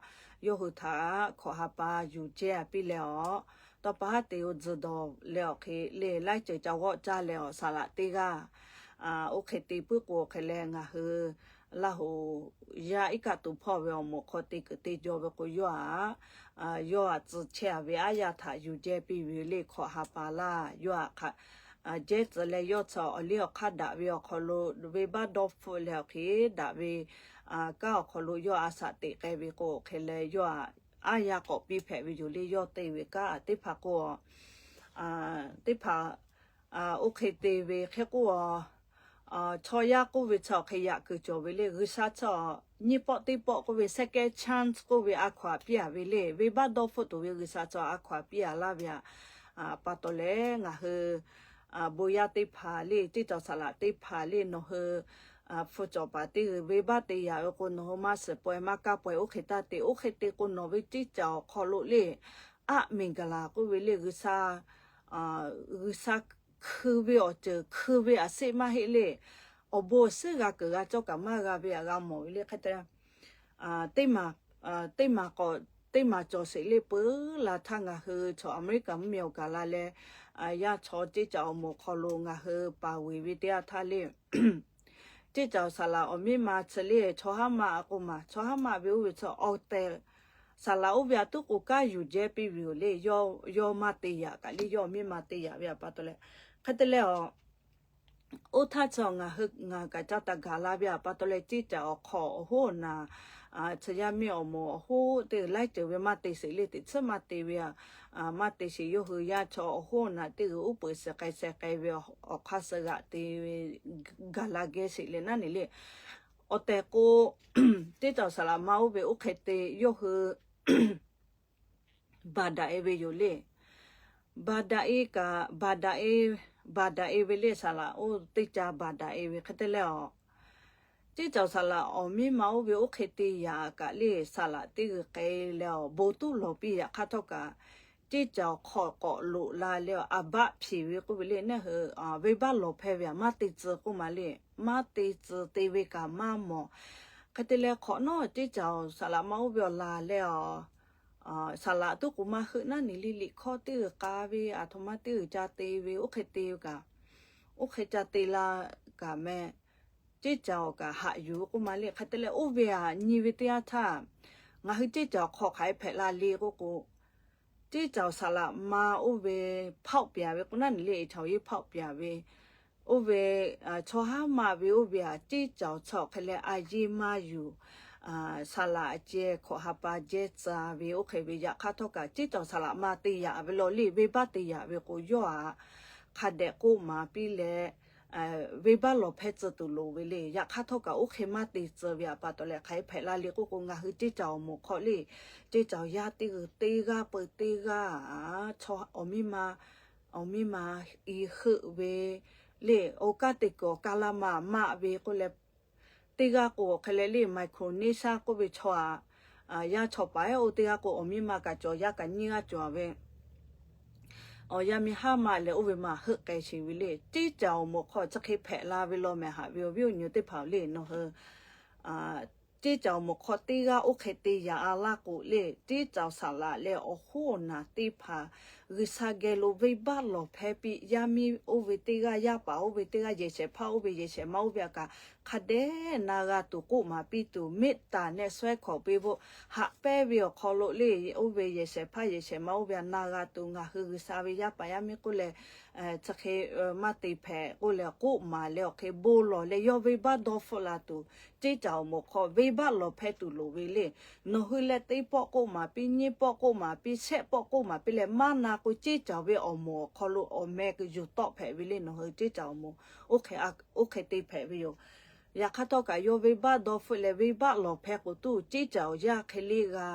yawˇ hui htaꞈ hkawꞈ ha pa yuˬ jehˇ a piˇ leh awˬ, tawˇ pa haˉ te-o tzuhˬ dawˬ leh awˬ hk'e le laiˉ ceuˬ ca g'awˆ caˇ leh awˬ saˍ laꞈ teˇ g'aˇ oˇ hk'e te puiˉ k'o hk'e leh ngaˬ hui Laˇ hoꞈ yaˇ iˉ kaˆ to hpawˇ ve awˬ moˍ hk'aw te kuiˬ te jaw ve k'o yawˇ aꞈ, yawˇ aꞈ tcuh chehˇ a ve aˉ yaˇ htaꞈ yuˬ jehˇ piˇ ve le. Hkawꞈ ha pa laˇ yawˇ aꞈ hk'a jehˇ tcuh leh yawˇ chi awˬ liˇ awˬ hk'aˇ daꞈ ve awˬ hk'aw lo venˇbaˆ dawˇ hpfuhˆ leh awˬ hk'e daꞈ ve kanˉ awˬ hk'aw lo yawˇ a shaꞈ teꞈ k'ai ve k'o, awˬ hk'e leh yawˇ aꞈ aˉ yaˇ k'awꞈ piˇ hpehꞈ ve yoˬ le. Yawˇ te ve kanˉ teˇ hpaˍ k'o, teˇ hpaˍ oˇ hk'e te ve hk'e k'o, chaw yaˇ k'oˆ ve chi awˬ hk'e yaꞈ kuiˬ cawˬ ve le. G'uiˬsha chi nyiˇ pawˆ teˇ pawˆ k'oˆ ve second chance k'oˆ ve a hkaw aꞈ piˇ a ve le. Venˇbaˆ dawˇ hpfuhˆ tuˬ ve G'uiˬsha chi a hkaw aꞈ piˇ a laˇ ve aꞈ pa taw leh ngaˬ hui bon yaˇ teˇ hpaˍ le, teˇ cawˬ saˍ laꞈ teˇ hpaˍ le, nawˬ hui hpu cawˬ paˍ teˇ g'uiˬ venˇbaˆ te yaꞈ ve k'o, nawˬ hui maˇ suhˍ paweh maˇ kaˇ paweh oˇ hk'e taˇ te. Oˇ hk'e te k'o, nawˬ ve teˇ cawˬ awˬ hk'aw lo le, aˉ miˬguiˬ laˬ k'oˆ ve le, G'uiˬsha G'uiˬsha hkui ve awˬ ceuˬ hkui ve aꞈ seˆ maˇ heˆ le. Awˬ bon awˬ suhˉ g'a keunˍ g'a cawˇ kaꞈ maˇ g'a ve aꞈ g'a mawˬ ve le. Hk'e te teˇ maˬ k'awꞈ teˇ maˬ cawˬ sheˍ le. Peuˬ la htaˇ ngaˬ hui chaw Aˍmeˍriˆkaˍ mvuhˇmiˬ awˬ gaˬ la leh, yaˇ chaw teˇ cawˬ awˬ moˍ hk'aw lo ngaˬ hui paˍ vuiˬ ve teˇ yanˇ htaˇ le, teˇ cawˬ saˍ laꞈ awˬ miˇ ma chi le, chaw haˉ maˆ k'oˆ maˬ, chaw haˉ maˆ ve oˇ ve chi awˬ tehˬ saˍ laꞈ oˇ ve aꞈ tuˉ k'o kanˉ yuˬ jehˇ piˇ ve yoˬ le. Yawˇ maˇ te yaꞈ kaꞈ le, yawˇ miˇ ma te yaꞈ ve aꞈ pa taw leh, hk'e te leh a oˇ htaˇ chi ngaˬ hui ngaˬ kaꞈ ca taˍ gaˬ la ve aꞈ pa taw leh, teˇ cawˬ awˬ hk'aw awˬ hoˉ awˬ naˬ chi yaˇ miˇ awˬ moˍ awˬ hoˉ teˇ g'uiˬ laiˉ ceuˬ ve maˇ te sheˍ le. Teꞈ tsuhˇ maˇ te ve aꞈ maˇ te sheˍ. Yawˇ hui yaˇ chaw awˬ hoˉ awˬ naˬ teˇ g'uiˬ uˉ peunˍ suhˍ k'ai sheh k'ai ve awˬ hk'aˇ suh g'aꞈ te ve gaˬ la geh sheˍ leh naˉ neˬ le. Awˬ tehˬ k'o, teˇ cawˬ saˍ laꞈ ma oˇ ve oˇ hk'e te yawˇ hui baˬ daꞈ e ve yoˬ le. Baˬ daꞈ e kaꞈ, baˬ daꞈ e, baˬ daꞈ e ve le. Saˍ laꞈ oˇ teˇ ca baˬ daꞈ e ve hk'e te leh a, teˇ cawˬ saˍ laꞈ awˬ miˇ ma oˇ ve oˇ hk'e te yaꞈ kaꞈ le, saˍ laꞈ teˇ g'uiˬ k'ai leh a bon tuˉ lawˬ piˇ yaꞈ hk'aˇ htawˇ kaꞈ, teˇ cawˬ hk'aw k'awꞈ loꞈ la leh a, a baˆ hpiˍ ve k'oˆ ve le. Naˆ hui venˇbaˆ lawˬ hpehˇ ve aꞈ maˇ te tcuh k'oˆ ma le. Maˇ te tcuh te ve kaꞈ maˇ mawˬ. Hk'e te leh hk'awꞈ nawˉ teˇ cawˬ saˍ laꞈ ma oˇ ve awˬ laˬ leh a, saˍ laꞈ tuˉ k'o maˇ heuˆ naˉ neˬ le. Liꞈ hkawˇ teˇ g'uiˬ k'a ve aˬ htoꞈ ma teˇ g'uiˬ ca te ve oˇ hk'e te ve kaꞈ, oˇ hk'e ca te la kaꞈ meh, teˇ cawˬ kaꞈ haꞈ yuˬ k'oˆ ma le. Hk'e te leh oˇ ve aꞈ nyi ve teˇ yanˇ htaˇ, ngaˬ hui teˇ cawˬ hk'aw hk'aˬ hk'e hpehꞈ la le k'oˆ k'o, teˇ cawˬ saˍ laꞈ ma oˇ ve hpaoˆ piˍ ve k'o naˉ neˬ le, chaw yeˇ hpaoˆ piˍ ve, oˇ ve chaw haˉ maˆ ve oˇ ve aꞈ teˇ cawˬ chaw hk'e leh a yeˇ maˇ yuˬ, saˍ laꞈ a ceh hkawꞈ ha pa jehˇ tcuh ve oˇ hk'e ve yaꞈ hk'aˇ htawˇ kaꞈ teˇ cawˬ saˍ laꞈ ma te yaꞈ ve law le. Venˇbaˆ te yaꞈ ve k'o yawˇ aꞈ hk'a dehꞈ k'oˆ maˍ piˇ leh, venˇbaˆ lawˬ hpehˇ tcuh tuˬ loˍ ve le. Yaꞈ hk'aˇ htawˇ kaꞈ oˇ hk'e maˇ te tcuh ve aꞈ pa taw leh hk'aˬ hk'e hpehꞈ la le k'oˆ k'o, ngaˬ hui teˇ cawˬ awˬ moˍ hk'aw le, teˇ cawˬ yaˇ teˇ g'uiˬ teˇ g'aˇ peu teˇ g'aˇ, chaw awˬ miˇ ma, awˬ miˇ ma i heuˆ ve le. Oˇ kaˇ te kuiˬ awˬ kaˇ laˇ ma maˆ ve k'oˆ leh, teˇ g'aˇ k'o awˬ hk'e leh le Micronesia k'oˆ ve chaw aꞈ, yaˇ chaw paˍ ehˉ oˇ teˇ g'aˇ k'o awˬ miˇ ma kaꞈ cawˬ, yaˇ kaꞈ nyiˇ g'aˇ cawˬ ve awˬ yaˇ miˇ haˉ maˆ leh oˇ ve ma heuˆ k'ai sheˍ ve le. Teˇ cawˬ awˬ moˍ hk'aw chi hk'e hpehꞈ la ve law meh haꞈ ve awˬ viˉ awˬ nyi teˇ hpaˍ le. Nawˬ hui teˇ cawˬ awˬ moˍ hk'aw teˇ g'aˇ oˇ hk'e te yaꞈ a laˇ k'o le, teˇ cawˬ saˍ laꞈ leh awˬ hoˉ awˬ naˬ teˇ hpaˍ G'uiˬsha geh lo venˇbaˆ lawˬ hpehˇ piˇ. Yaˇ miˇ oˇ ve teˇ g'aˇ, yaˇ paˍ oˇ ve teˇ g'aˇ, yehˬ shehˍ hpaˇ oˇ ve yehˬ shehˍ ma oˇ ve aꞈ kaꞈ hk'a dehꞈ na g'a tuˬ k'oˆ maˍ piˇ tuˬ, meˆ taˍ nehˆ shawehˇ hkawꞈ piˇ vo haꞈ pehnˇ ve awˬ hk'aw lo le, oˇ ve yehˬ shehˍ hpaˇ yehˬ shehˍ ma oˇ ve aꞈ na g'a tuˬ, ngaˬ hui G'uiˬsha ve yaˇ paˍ yaˇ miˇ k'oˆ leh chi hk'e maˇ te hpehꞈ k'oˆ leh k'oˆ maˍ leh awˬ hk'e bon lawˬ leh yawˇ venˇbaˆ dawˇ hpfuhˆ la tuˬ, teˇ cawˬ awˬ moˍ hk'aw venˇbaˆ lawˬ hpehˇ tuˬ loˍ ve le. Nawˬ hui leh teˇ pawˆ k'oˆ maˍ piˇ, nyiˇ pawˆ k'oˆ maˍ piˇ, shehˆ pawˆ k'oˆ maˍ piˇ leh maˇ na k'o, teˇ cawˬ ve awˬ moˍ awˬ hk'aw lo awˬ meh yuˬ tawˆ hpehꞈ ve le. Nawˬ hui teˇ cawˬ awˬ moˍ oˇ hk'e te hpehꞈ ve yoˬ. Yaꞈ hk'aˇ htawˇ kaꞈ yawˇ venˇbaˆ dawˇ hpfuhˆ leh venˇbaˆ lawˬ hpehˇ k'o tuˬ, teˇ cawˬ yaˇ hk'e le g'a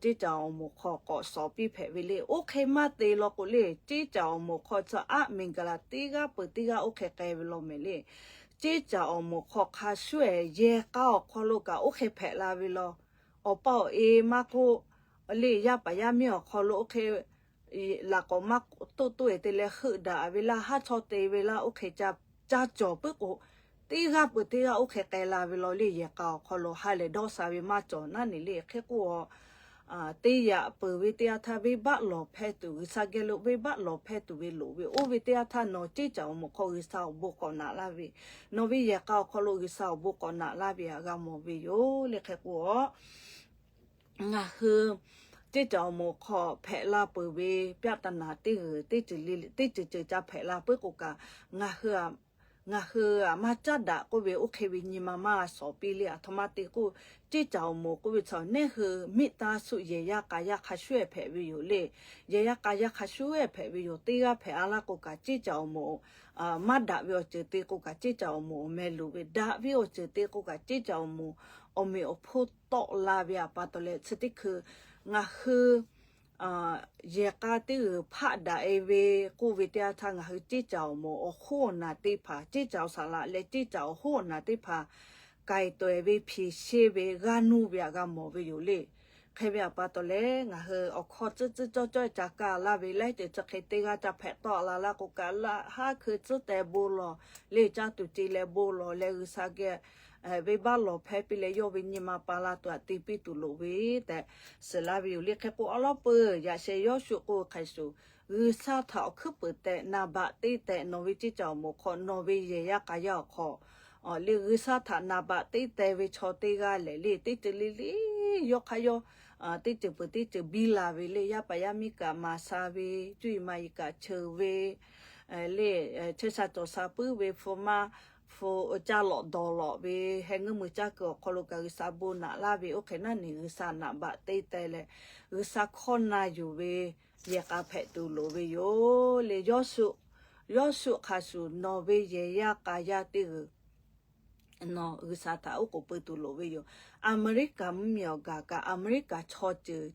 teˇ cawˬ awˬ moˍ hk'aw k'awꞈ shawˍ piˇ hpehꞈ ve le. Oˇ hk'e maˇ te law k'o le, teˇ cawˬ awˬ moˍ hk'aw chi aˉ miˬguiˬ laˬ teˇ g'aˇ peuˬ teˇ g'aˇ oˇ hk'e k'ai ve law meh le. Teˇ cawˬ awˬ moˍ hk'aw hk'a shuˉ ehˍ yehˬ k'a awˬ hk'aw lo kaꞈ oˇ hk'e hpehꞈ la ve law. Awˬ pa awˬ e maˇ k'oˆ le, yaˇ paˍ yaˇ miˇ awˬ hk'aw lo oˇ hk'e laꞈ k'awꞈ maˇ toˆ toˆ e te leh heuˆ daꞈ ve laˇ, haˉ chawˇ te ve laˇ, oˇ hk'e ca cawˬ puiˉ k'o, teˇ g'aˇ peuˬ teˇ g'aˇ oˇ hk'e k'ai la ve law le. Yehˬ k'a awˬ hk'aw lo ha lehˬ dawˇ sha ve maˇ cawˬ naˉ neˬ le. Hk'e k'o a, te yaꞈ peuˬ ve teˇ yanˇ htaˇ venˇbaˆ lawˬ hpehˇ tuˬ, G'uiˬsha geh lo venˇbaˆ lawˬ hpehˇ tuˬ ve loˍ ve oˇ ve teˇ yanˇ htaˇ nawˬ teˇ cawˬ awˬ moˍ hk'aw G'uiˬsha awˬ bon k'awꞈ naꞈ laˇ ve, nawˬ ve yehˬ k'a awˬ hk'aw lo G'uiˬsha awˬ bon k'awꞈ naꞈ laˇ ve aꞈ g'a mawˬ ve yoˬ le. Hk'e k'o a, ngaˬ hui ceˇ caˬ awˬ moˍ hk'aw hpehꞈ la peuˬ ve ပြဿနာ teˇ g'uiˬ teˇ ceuˬ le, teˇ ceuˬ ceuˬ ca hpehꞈ la puiˉ k'o kaꞈ, ngaˬ hui aꞈ, ngaˬ hui aꞈ maˇ caˉ daꞈ k'oˆ ve oˇ hk'e ve nyi ma maˇ g'a shawˍ piˇ le. Aˬ htoꞈ ma te k'o, ceˇ caˬ awˬ moˍ k'oˆ ve chaw neˇ hui miˆ taˇ suˆ yehˬ yaˇ k'a yaˇ hk'a shuˉ ehˉ hpehꞈ ve yoˬ le. Yehˬ yaˇ k'a yaˇ hk'a shuˉ ehˉ hpehꞈ ve yoˬ. Teˇ g'aˇ hpehꞈ a laˇ k'o kaꞈ, ceˇ caˬ awˬ moˍ maˇ daꞈ ve awˬ ceuˬ te k'o kaꞈ, ceˇ caˬ awˬ moˍ awˬ meh luˬ ve, daꞈ ve awˬ ceuˬ te k'o kaꞈ, ceˇ caˬ awˬ moˍ awˬ meꞈ awˬ hponˇ tawˆ la ve aꞈ pa taw leh, chi teˇ hkui ngaˬ hui yehˬ k'a teˇ g'uiˬ hpaˆ daꞈ e ve k'oˆ ve teˇ yanˇ htaˇ, ngaˬ hui ceˇ caˬ awˬ moˍ awˬ hoˉ awˬ naˬ teˇ hpaˍ, ceˇ caˬ awˬ saˍ laꞈ leh ceˇ caˬ awˬ hoˉ awˬ naˬ teˇ hpaˍ k'ai taweh ve, hpeꞈ sheˇ ve, g'a nuˇ ve aꞈ g'a mawˬ ve yoˬ le. Hk'e ve aꞈ pa taw leh, ngaˬ hui awˬ hkawˇ tcuhˉ tcuhˉ cawˇ cawˇ ca kaˇ laˇ ve leh, ceuˬ chi hk'e teˇ g'aˇ ca hpehꞈ tawˆ la laˇ k'o kaꞈ, laꞈ haˉ hkui tcuhˉ teh bon lawˬ le, caˇ tuˬ ce leh bon lawˬ leh, G'uiˬsha geh venˇbaˆ lawˬ hpehˇ piˇ leh, yawˇ ve nyi ma pa la tuˬ aꞈ te piˇ tuˬ loˍ ve tehꞈ shiˍ laˇ ve yoˬ le. Hk'e k'o, awˉ lawˉ peuˬ yaꞈ sheh Yawˇsuˆ k'oˆ hk'e shuˍ, G'uiˬsha htaꞈ awˬ hkuiˉ puiˍ tehꞈ naˍ baꞈ te tehꞈ, nawˬ ve ceˇ caˬ awˬ moˍ hk'aw, nawˬ ve yehˬ yaˇ k'a yaˇ awˬ hk'aw le, G'uiˬsha htaꞈ naˍ baꞈ te teh ve chaw teˇ g'aˇ lehˬ le, teˇ ceuˬ le le yawˇ hk'aˇ yawˇ teˇ ceuˬ peuˬ teˇ ceuˬ biˇ la ve le. Yaˇ paˍ yaˇ miˇ kaꞈ maˍ sha ve, cuˇ yiˍ maˍ yiˍ kaꞈ cheuˬ ve le, chehˇ sha cawˬ sha puiˉ ve, hpu maˇ hpu caˇ lawꞈ dawˬ lawꞈ ve, heh ngeuˇ mui caˇ kuiˬ awˬ hk'aw lo kaꞈ G'uiˬsha bon naꞈ laˇ ve, oˇ hk'e naˉ neˬ G'uiˬsha naˍ baꞈ te teh leh, G'uiˬsha hkawˇ na yuˬ ve yehˬ k'a hpehꞈ tuˬ loˍ ve yoˬ le. Yawˇsuˆ, Yawˇsuˆ hk'a shuˍ nawˬ ve yehˬ yaˇ k'a yaˇ teˇ g'uiˬ nawˬ G'uiˬsha htaꞈ oˉ k'oˍ pui tuˬ loˍ ve yoˬ. Aˍmeˍriˆkaˍ mvuhˇmiˬ awˬ gaˬ kaꞈ, Aˍmeˍriˆkaˍ chaw ceuˬ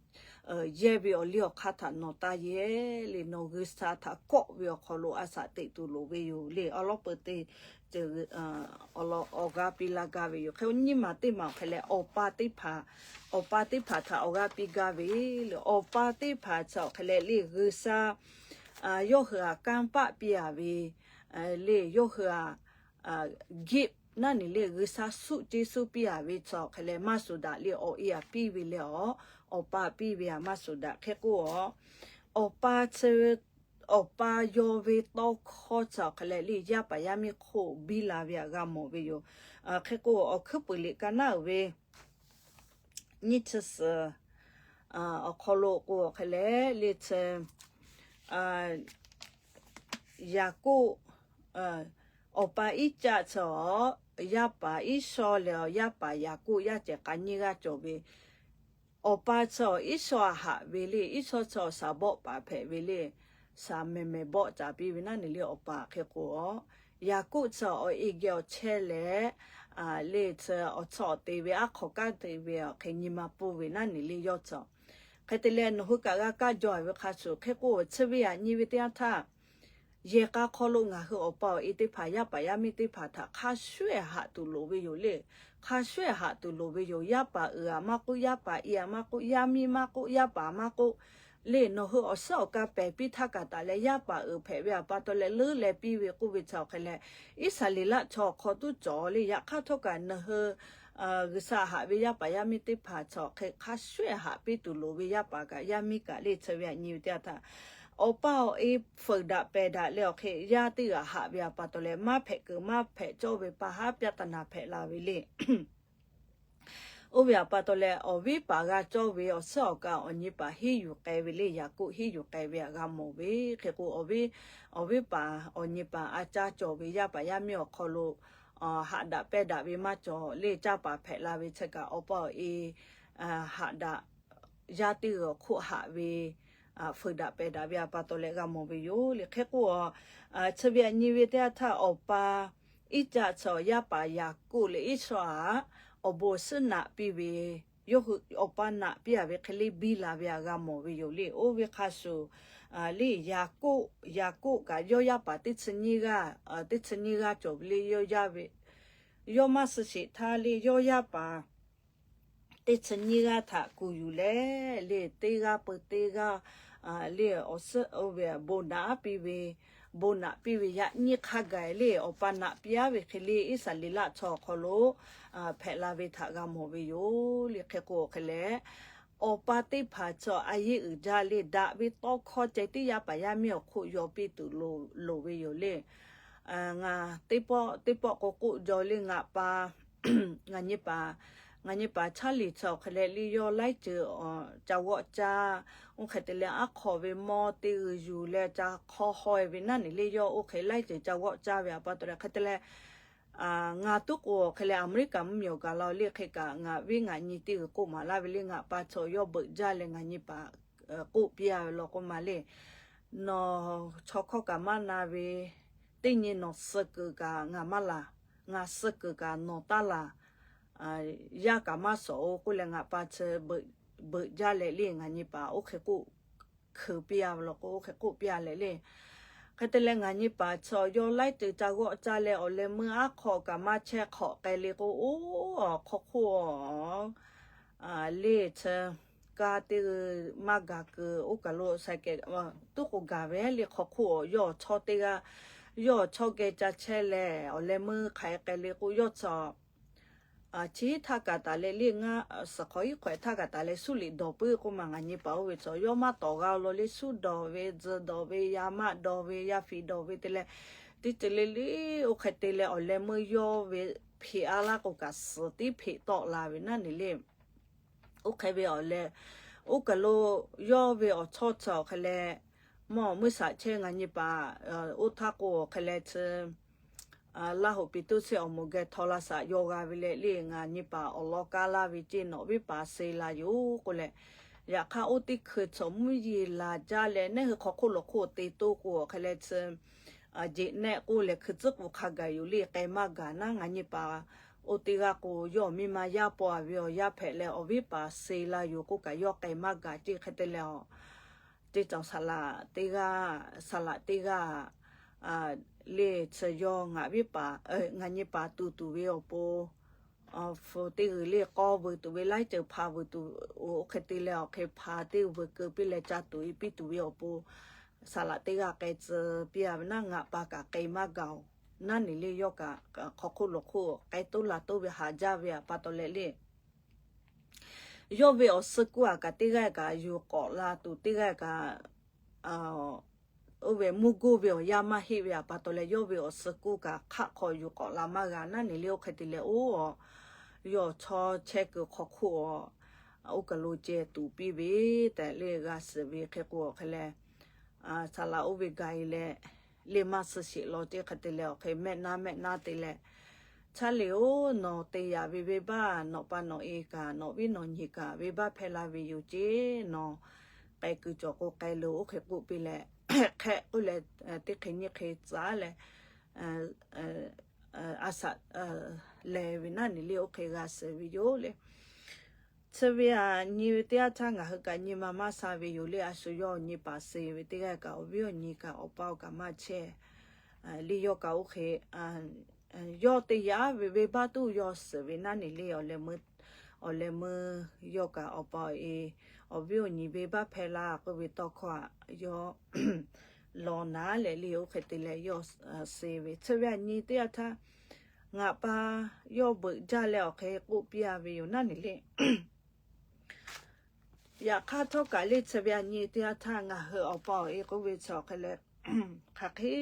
yehˇ ve awˬ liˇ awˬ hk'aˇ htaꞈ nawˬ taˇ yehˇ le, nawˬ G'uiˬsha htaꞈ kawˆ ve awˬ hk'aw lo a shaꞈ teꞈ tuˬ loˍ ve yoˬ le. Awˉ lawˉ peuˬ te ceuˬ awˬ g'aˇ piˇ laˇ gaˇ ve yoˬ. Hk'e nyiˇ maˬ teˇ maˬ awˬ hk'e leh, awˬ pa teˇ hpaˍ, awˬ pa teˇ hpaˍ htaꞈ awˬ g'aˇ piˇ gaˇ ve le. Awˬ pa teˇ hpaˍ chi awˬ hk'e leh le, G'uiˬsha yawˇ hui aꞈ kanˇ paˆ piˇ a ve le, yawˇ hui aꞈ gift naˉ neˬ le, G'uiˬsha suˆ ceˇ suˆ piˇ a ve chi awˬ hk'e leh, maˇ shuˍ daꞈ le, awˬ e aꞈ piˇ ve le, awˬ, awˬ pa piˇ ve aꞈ maˇ shuˍ daꞈ. Hk'e k'o, awˬ pa chi, awˬ pa yaw ve tawˇ hkawˇ chi awˬ hk'e leh le, yaˇ paˍ yaˇ miˇ hk'oˆ biˇ la ve aꞈ g'a mawˬ ve yoˬ. Hk'e k'o, awˬ hkuiˉ puiˍ liꞈ ka naˉ uiˍ ve nyiˇ chi suhˍ awˬ hk'aw lo k'o, awˬ hk'e leh le chi Yaˍkoˆ, awˬ pa Iˉcaˆ chi awˬ, yaˇ paˍ Iˉsawˇ leh awˬ yaˇ paˍ Yaˍkoˆ yaˇ cehˬ k'a nyiˇ g'aˇ cawˬ ve, awˬ pa chi awˬ Iˉsawˇ aꞈ haꞈ ve le. Iˉsawˇ chi awˬ shaˍ bawˆ paˍ hpehꞈ ve le. Shaˍ mehˍ mehˍ bawˆ caˍ piˇ ve naˉ neˬ le, awˬ pa hk'e k'o, Yaˍkoˆ chi awˬ e geh awˬ chehˇ leh le, chi awˬ chawˇ awˬ te ve, aˉ hk'aw kanˉ te ve awˬ hk'e nyi ma pfuhˇ ve naˉ neˬ le yawˇ chi. Hk'e te leh nawˬ hui kaꞈ g'a kaˇ jaw ve hk'a shuˍ, hk'e k'o chi ve aꞈ nyi ve teˇ yanˇ htaˇ, yehˬ k'a hk'aw lo ngaˬ hui awˬ pa awˬ e teˇ hpaˍ, yaˇ paˍ yaˇ miˇ teˇ hpaˍ htaꞈ hk'a shuˉ ehˍ haꞈ tuˬ loˍ ve yoˬ le. Hk'a shuˉ ehˍ haꞈ tuˬ loˍ ve yoˬ. Yaˇ paˍ uiˍ aꞈ maˇ k'oˆ, yaˇ paˍ i aꞈ maˇ k'oˆ, yaˇ miˇ maˇ k'oˆ, yaˇ paˍ maˇ k'oˆ le, nawˬ hui awˬ suhˉ awˬ ka pehˬ piˇ htaˇ kaꞈ taˍ leh, yaˇ paˍ uiˍ hpehꞈ ve aꞈ pa taw leh leuˉ leh piˇ ve k'oˆ ve chi awˬ hk'e leh, Iˉsaˍreˍlaˆ chaw awˬ hk'aw tuˉ cawˬ le. Yaꞈ hk'aˇ htawˇ kaꞈ nawˬ hui G'uiˬsha haꞈ ve yaˇ paˍ yaˇ miˇ teˇ hpaˍ chi awˬ hk'e hk'a shuˉ ehˍ haꞈ piˇ tuˬ loˍ ve, yaˇ paˍ kaꞈ yaˇ miˇ kaꞈ le. Chi ve aꞈ nyi ve teˇ yanˇ htaˇ, awˬ pa awˬ e feuˍ daꞈ pehˬ daꞈ leh awˬ hk'e yaˇ teˇ g'aˇ haꞈ ve aꞈ pa taw leh, maˇ hpehꞈ kuiˬ maˇ hpehꞈ cawˇ ve pa haˉ ပြဿနာ hpehꞈ la ve le. Oˇ ve aꞈ pa taw leh, awˬ viˉ paˍ g'a cawˇ ve awˬ suhˉ awˬ ka awˬ nyi paˍ hiˉ yuˬ k'ai ve le. Yaˍkoˆ hiˉ yuˬ k'ai ve aꞈ g'a mawˬ ve. Hk'e k'o, awˬ viˉ, awˬ viˉ paˍ awˬ nyi paˍ a caˇ cawˬ ve, yaˇ paˍ yaˇ miˇ awˬ hk'aw lo haꞈ daꞈ pehˇ daꞈ ve maˇ cawˬ le. Caˇ paˍ hpehꞈ la ve chi kaꞈ, awˬ pa awˬ e haꞈ daꞈ, yaˇ teˇ g'aˇ awˬ hk'oˆ haꞈ ve, feuˍ daꞈ pehˬ daꞈ ve aꞈ pa taw leh g'a mawˬ ve yoˬ le. Hk'e k'o, chi ve aꞈ nyi ve teˇ yanˇ htaˇ, awˬ pa Iˉcaˆ chi awˬ yaˇ paˍ Yaˍkoˆ leh Iˉsawˇ aꞈ awˬ bon awˬ suhˉ naꞈ piˇ ve, yawˇ hui awˬ pa naꞈ piˇ a ve hk'e le biˇ la ve aꞈ g'a mawˬ ve yoˬ le. Oˇ ve hk'a shuˍ le, Yaˍkoˆ, Yaˍkoˆ kaꞈ yawˇ yaˇ paˍ teˇ chi nyiˇ g'aˇ, teˇ chi nyiˇ g'aˇ cawˬ ve le. Yawˇ yaˇ ve, yawˇ maˇ suh sheˍ htaˇ le, yawˇ yaˇ paˍ teˇ chi nyiˇ g'aˇ htaꞈ kuˬ yuˬ leh le, teˇ g'aˇ peu teˇ g'aˇ le, awˬ suhˉ oˇ ve bon naꞈ piˇ ve, bon naꞈ piˇ ve yaꞈ nyi hk'a gaˬ le, awˬ pa naꞈ piˇ aˉ ve hk'e le, Iˉsaˍreˍlaˆ chaw awˬ hk'aw lo hpehꞈ la ve htaꞈ g'a mawˬ ve yoˬ le. Hk'e k'o, awˬ hk'e leh, awˬ pa teˇ hpaˍ chi a yeˇ uiˍ jaˇ le, daꞈ ve tawˇ hkawˇ ceh tiˉ yaˇ paˍ yaˇ miˇ awˬ hk'oˆ yaw piˇ tuˬ loˍ ve yoˬ le. Ngaˬ teˇ pawˆ teˇ pawˆ k'o k'oˆ jaw le, ngaˬ pa, ngaˬ nyi paˍ Ngaˬ nyi paˍ Chaˇ liˍ chi awˬ hk'e leh le yawˇ laiˉ ceuˬ ca g'awˆ caˇ. Oˇ hk'e te leh aˉ hk'aw ve mawˇ teˇ g'uiˬ yuˬ leh ca hk'aw haw e ve naˉ neˬ le yawˇ oˇ hk'e laiˉ ceuˬ ca g'awˆ caˇ ve a pa taw leh hk'e te leh, ngaˬ tuˉ k'o hk'e leh Aˍmeˍriˆkaˍ mvuhˇmiˬ awˬ gaˬ la le hk'e kaꞈ ngaˬ viˉ ngaˬ nyi teˇ g'uiˬ k'oˆ maˍ laˇ ve le ngaˬ pa chaw yawˇ beuꞈ jaˇ leh ngaˬ nyi paˍ k'oˆ piˇ a ve law k'o maˬ le, nawˬ chaw hkawˇ kaꞈ maˇ na ve, teˇ nyi nawˬ suh kuiˬ kaꞈ ngaˬ maˇ laˬ, ngaˬ suh kuiˬ kaꞈ nawˬ taˇ laˬ, yaˇ kaꞈ maˇ shawˍ-oˬ k'oˆ leh ngaˬ pa chi beuꞈ jaˇ leh le ngaˬ nyi paˍ oˇ hk'e k'oˆ hkeuꞈ piˇ a ve law k'o oˇ hk'e k'oˆ piˇ a leh le. Hk'e te leh ngaˬ nyi paˍ chi yawˇ laiˉ ceuˬ ca g'awˆ caˇ leh awˬ leh meuˇ aˉ hk'aw kaꞈ maˇ chehˇ hk'awꞈ k'ai le k'o, oˇ hk'aw hk'oˆ le chi kaˇ teˇ g'uiˬ maˇ gaˬ kuiˬ oˇ kaˬ lo saiˍ kehˍ tuˉ k'o gaˬ ve le hk'aw hk'oˆ yawˇ chawˇ teˇ g'aˇ, yawˇ chawˇ geh ca chehˇ leh awˬ leh meuˇ hk'aˬ hk'e k'ai le k'o yawˇ chi chi htaˇ kaꞈ taˍ leh le ngaˇ suhˍ hk'awꞈ hiˉ hk'awꞈ htaˇ kaꞈ taˍ leh suˉ liꞈ dawˬ puiˉ k'oˆ ma ngaˬ nyi paˍ oˇ ve chaw yawˇ maˇ tawˍ g'a law le suˉ dawˬ ve tzuhˬ dawˬ ve yaˇ maˆ dawˬ ve yaˇ fiˍ dawˬ ve te leh teˇ ceuˬ le le oˇ hk'e te leh awˬ leh meuˇ yawˇ ve hpeꞈ a laˇ k'o kaꞈ suhˍ tiˉ hpeꞈ tawˆ la ve naˉ neˬ le. Oˇ hk'e ve awˬ leh, oˇ kaˬ lo yawˇ ve awˬ chawˇ chi awˬ hk'e leh mawˇ meuˇ shaꞈ chehˇ ngaˬ nyi paˍ oˇ htaˇ k'o awˬ hk'e leh chi Laˇ hoꞈ piˍ tuˇ shehˆ awˬ moˍ geh htaw la shaꞈ yaw g'a ve leh le ngaˬ nyi paˍ awˬ lawn kaˇ laˇ ve ceˇ nawˬ viˉ paˍ se la yoˬ k'oˆ leh, yaꞈ hk'aˇ oˇ teˇ hkui chaw mvuhˇ yeˬ laˬ jaˇ leh neˇ hui hk'aw hk'oˆ lo hk'oˆ te toˇ k'o awˬ hk'e leh chi jeꞈ nehˆ k'oˆ leh hkui tcuhˉ k'o hk'a gaˬ yoˬ le k'ai maˇ gaˬ naˉ ngaˬ nyi paˍ oˇ teˇ g'aˇ k'o yawˇ miˇ ma yaˇ paw a ve awˬ yaˇ hpehꞈ leh awˬ viˉ paˍ se la yoˬ k'oˆ kaꞈ yawˇ k'ai maˇ gaˬ ceˇ hk'e te leh awˬ teˇ cawˬ saˍ laꞈ teˇ g'aˇ, saˍ laꞈ teˇ g'aˇ le chi yawˇ ngaˬ viˉ paˍ, ngaˬ nyi paˍ tuˬ tuˬ ve awˬ pon, fu teˇ g'uiˬ le k'awˇ veuˬ tuˬ ve laiˉ ceuˬ hpa veuˬ tuˬ oˇ hk'e te leh awˬ hk'e hpa teˇ g'uiˬ veuˬ keu piˇ leh ca tuˬ e piˇ tuˬ ve awˬ pon, saˍ laꞈ teˇ g'aˇ k'ai tcuh piˇ a ve naˉ ngaˬ pa kaꞈ k'ai maˇ gaˬ oˬ. Naˉ neˬ le yawˇ kaꞈ hk'aw hk'oˆ lo hk'oˆ k'ai toˉ la toˉ ve haꞈ jaˇ ve a pa taw leh le Yawˇ ve awˬ suh kuˇ aꞈ kaꞈ teˇ g'aˇ kaꞈ yuˬ k'awꞈ la tuˬ teˇ g'aˇ kaꞈ, oˇ ve mvuhˇ goˇ ve awˬ yaˇ maˇ heˆ ve aꞈ pa taw leh yawˇ ve awˬ suh kuˇ kaꞈ hk'aˆ hk'aw yuˬ k'awꞈ la maˇ g'a naˉ neˬ le oˇ hk'e te leh oˇ, yawˇ chaw chehˇ kuiˬ hk'aw hk'oˆ a, oˇ kaˬ lo ceh tuˍ piˇ ve tehꞈ le g'a suhˍ ve hk'e k'o awˬ hk'e leh, saˍ laꞈ oˇ ve gaˬ e leh, le maˇ suh sheˍ law ceˇ hk'e te leh awˬ hk'e mehˆ naˉ mehˆ naˉ te leh, Chaˇ liˍ oˬ, nawˬ te yaꞈ ve venˇbaˆ nawˬ pa nawˬ e kaꞈ nawˬ viˉ nawˬ nyi kaꞈ venˇbaˆ hpehˇ laˇ ve yoˬ ceˇ. Nawˬ k'ai kuiˬ cawˬ k'o k'ai loˬ oˇ hk'e k'oˆ piˇ leh, hk'e k'oˆ leh teˇ hk'e nyiˇ hk'e tcuhˉ leh, a shaꞈ lehˬ ve naˉ neˬ le oˇ hk'e g'a suhˍ ve yoˬ le. Chi ve aꞈ nyi ve teˇ yanˇ htaˇ ngaˬ hui kaꞈ nyi ma maˇ sha ve yoˬ le. A shu yawˇ nyi paˍ suh ve teˇ g'aˇ kaꞈ awˬ viˉ awˬ nyi kaꞈ awˬ pa awˬ kaꞈ maˇ chehˇ le yawˇ kaꞈ oˇ hk'e yawˇ te yaꞈ ve venˇbaˆ tuˬ yawˇ suhˍ ve naˉ neˬ le awˬ leh meuˇ, awˬ leh meuˇ yawˇ kaꞈ awˬ pa awˬ e awˬ viˉ awˬ nyi venˇbaˆ hpehˇ laˇ k'oˆ ve tawˇ hkawˇ aꞈ yawˇ lawˬ naˉ leh le oˇ hk'e te leh yawˇ suh ve chi ve aꞈ nyi teˇ yanˇ htaˇ ngaˬ pa yawˇ beuꞈ jaˇ leh awˬ hk'e k'oˆ piˇ a ve yoˬ naˉ neˬ le. Yaꞈ hk'aˇ htawˇ kaꞈ le chi ve aꞈ nyi teˇ yanˇ htaˇ ngaˬ hui awˬ pa awˬ e k'oˆ ve chi awˬ hk'e leh, hk'aˬ hk'e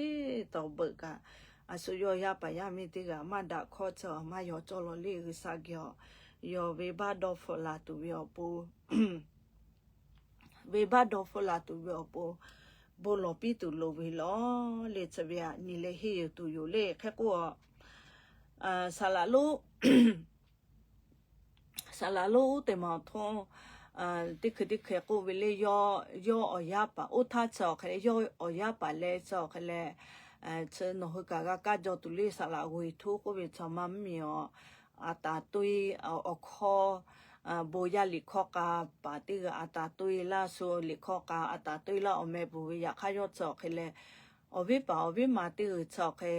tawˍ beuꞈ kaꞈ, a shu yawˇ yaˇ paˍ yaˇ miˇ teˇ g'aˇ maˇ daꞈ hkawˇ chi maˇ yaw cawˇ law le G'uiˬsha geh awˬ, yawˇ venˇbaˆ dawˇ hpfuhˆ la tuˬ ve awˬ pon, venˇbaˆ dawˇ hpfuhˆ la tuˬ ve awˬ pon, bon lawˬ piˇ tuˬ loˍ ve lawˬ le chi ve aꞈ nyi leh henˇ yuˬ tuˬ yoˬ le hk'e k'o, saˍ laꞈ lonˉ Saˍ laꞈ lonˉ uˉ teˇ maˬ awˬ htoˇ, teˇ hkui teˇ hkui k'oˆ ve le, yawˇ awˬ yaˇ paˍ oˇ htaˇ chi awˬ hk'e leh, yawˇ awˬ yaˇ paˍ leh chi awˬ hk'e leh, chi nawˬ hui kaꞈ g'a kaˇ jaw tuˬ le. Saˍ laꞈ g'oꞈ e htoˇ k'oˆ ve chaw maˇ mvuhˇmiˬ awˬ, a taˍ toˇ e awˬ hkawˇ, bon yaˇ liꞈ hkawˇ k'a paˍ teˇ g'aˇ a taˍ toˇ e laˇ shu liꞈ hkawˇ k'a a taˍ toˇ e laˇ awˬ meh peuˬ ve. Yaꞈ hk'aˇ yawˇ chi awˬ hk'e leh, awˬ viˉ paˍ awˬ viˉ ma teˇ g'uiˬ chi awˬ hk'e,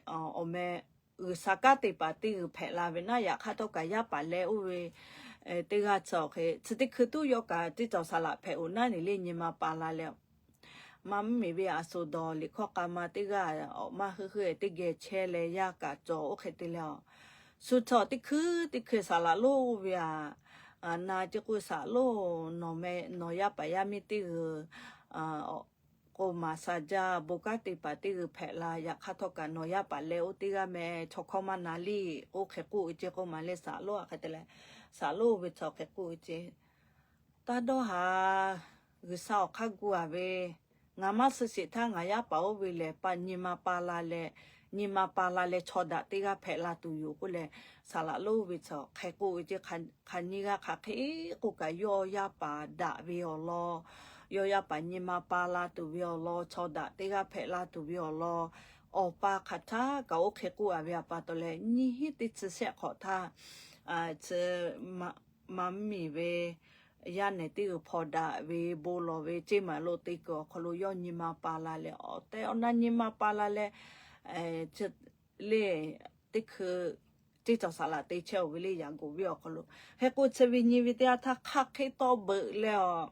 awˬ meh G'uiˬsha kanˉ te paˍ teˇ g'uiˬ hpehꞈ la ve naˉ, yaꞈ hk'aˇ htawˇ kaꞈ yaˇ paˍ leh oˇ ve teˇ g'aˇ chi awˬ hk'e chi teˇ hkui tuˉ yawˇ kaꞈ teˇ cawˬ saˍ laꞈ hpehꞈ oˬ naˉ neˬ le nyi ma pa la leh, maˇ mvuhˇmiˬ ve a shu dawˬ liꞈ hkawˇ k'a ma teˇ g'aˇ awˬ maˇ heuˆ heuˆ teˇ geh chehˇ leh yaˇ kaꞈ cawˬ oˇ hk'e te leh, shu chaw teˇ hkui teˇ hkui saˍ laꞈ lonˉ ve aꞈ na ceˇ k'oˆ saˍ laꞈ lonˉ nawˬ meh nawˬ yaˇ paˍ yaˇ miˇ teˇ g'uiˬ k'oˆ maˍ sha jaˇ, bon kanˉ te paˍ teˇ g'uiˬ hpehꞈ la. Yaꞈ hk'aˇ htawˇ kaꞈ nawˬ yaˇ paˍ leh oˇ teˇ g'aˇ meh chaw hkawˇ maˇ na liˇ k'oˆ hk'e k'oˆ ve ceˇ k'oˆ maˍ leh, saˍ loˉ a hk'e te leh, saˍ loˉ ve chaw hk'e k'oˆ ve ceˇ, Taˇ dawˇ haˍ. G'uiˬsha awˬ hk'aˇ gu a ve, ngaˬ maˇ suh sheˍ htaˇ ngaˬ yaˇ paˍ oˇ ve lehˬ, nyi ma pa la leh, nyi ma pa la leh chaw daꞈ teˇ g'aˇ hpehꞈ la tuˬ yoˬ k'oˆ leh, saˍ laꞈ loˉ ve chaw hk'e k'oˆ ve ceˇ. Hk'aˬ nyiˇ g'aˇ hk'aˬ hk'e k'oˆ kaꞈ, yawˇ yaˇ paˍ daꞈ ve awˬ lawn, yawˇ yaˇ paˍ nyi ma pa la tuˬ ve awˬ lawn, chaw daꞈ teˇ g'aˇ hpehꞈ la tuˬ ve awˬ lawn, awˬ pa hk'aˬ htaˇ kaꞈ oˇ hk'e k'oˆ a ve a pa taw leh, nyiˇ hinˉ teˇ chi shehˆ hk'awꞈ htaˇ, chi ma maˇ miˬ ve yaˇ nehˬ teˇ g'uiˬ hpawnˬ daꞈ ve bon lawˬ ve ceˇ maˬ lo te kuiˬ awˬ hk'aw lo yawˇ nyi ma pa la leh, awˬ tehˬ awˬ na nyi ma pa la leh, le teˇ hkui teˇ cawˬ saˍ laꞈ te chehˇ oˬ ve le, yaꞈ goˍ ve awˬ hk'aw lo. Hk'e k'o chi ve nyi ve teˇ yanˇ htaˇ hk'aˬ hk'e tawˇ beuꞈ leh a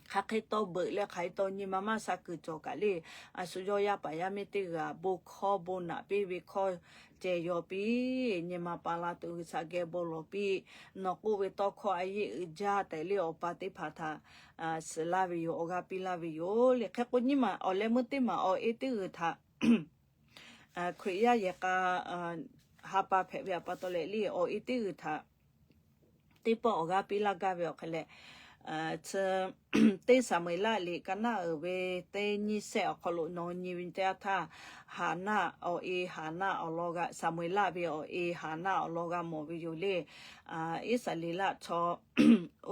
hk'aˬ hk'e tawˇ beuꞈ leh hk'aˬ hk'e tawˇ nyi ma maˇ sha kuiˬ cawˬ kaꞈ le, a shu yawˇ yaˇ paˍ yaˇ miˇ teˇ g'aˇ bon hkawˇ bon naꞈ piˇ ve hkawˇ ceh yaw piˇ, nyi ma pa la tuˬ G'uiˬsha geh bon lawˬ piˇ, nawˬ k'oˆ ve tawˇ hkawˇ a yeˆ uiˍ jaˇ tehꞈ le awˬ pa teˇ hpaˍ htaꞈ suhˍ laˇ ve yoˬ, awˬ g'aˇ piˇ laˇ ve yoˬ le. Hk'e k'o nyiˇ maˬ awˬ leh meuˇ teˇ maˬ awˬ e teˇ g'uiˬ htaꞈ Hkriꞈ yaˇ yehˬ k'a ha pa hpehꞈ ve a pa taw leh le, awˬ e teˇ g'uiˬ htaꞈ teˇ pawˆ awˬ g'aˇ piˇ laˇ gaˇ ve awˬ hk'e leh, chi teˇ Saˍmo-eˍlaˆ liꞈ ka naˆ uiˍ ve teˇ nyiˇ shehˆ awˬ hk'aw lo nawˬ nyi ve teˇ yanˇ htaˇ, Haˍnaˆ awˬ e, Haˍnaˆ awˬ lawn g'a, Saˍmo-eˍlaˆ ve awˬ e Haˍnaˆ awˬ lawn g'a mawˬ ve yoˬ le. Iˉsaˍreˍlaˆ chaw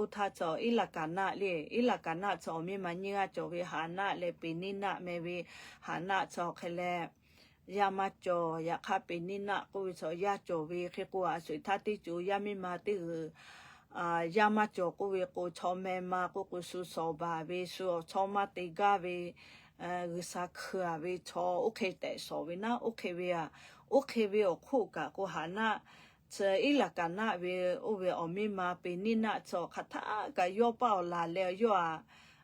oˇ htaˇ chaw Iˉlaˍkaˍnaˆ le, Iˉlaˍkaˍnaˆ chaw awˬ miˇ ma nyiˇ g'aˇ cawˬ ve Haˍnaˆ leh Peˍniˇnaˆ meh ve. Haˍnaˆ chaw hk'e leh yaˇ maˇ cawˬ, yaꞈ hk'aˇ Peˍniˇnaˆ k'oˆ ve chaw yaˇ cawˬ ve. Hk'e k'o a shu htaˇ teˇ co yaˇ miˇ ma teˇ g'uiˬ yaˇ maˇ cawˬ k'oˆ ve k'o, chaw meh ma k'oˆ k'o shu shawˍ baˬ ve, shu awˬ chawˇ maˇ te gaˇ ve, G'uiˬsha hkui a ve chaw oˇ hk'e tehꞈ shawˍ ve naˉ, oˇ hk'e ve a, oˇ hk'e ve awˬ hk'oˆ kaꞈ k'o Haˍnaˆ chi Iˉlaˍkaˍnaˆ ve oˇ ve awˬ miˇ ma Peˍniˇnaˆ chaw hk'aˬ htaˇ kaꞈ yawˇ paˇ awˬ laˬ leh yawˇ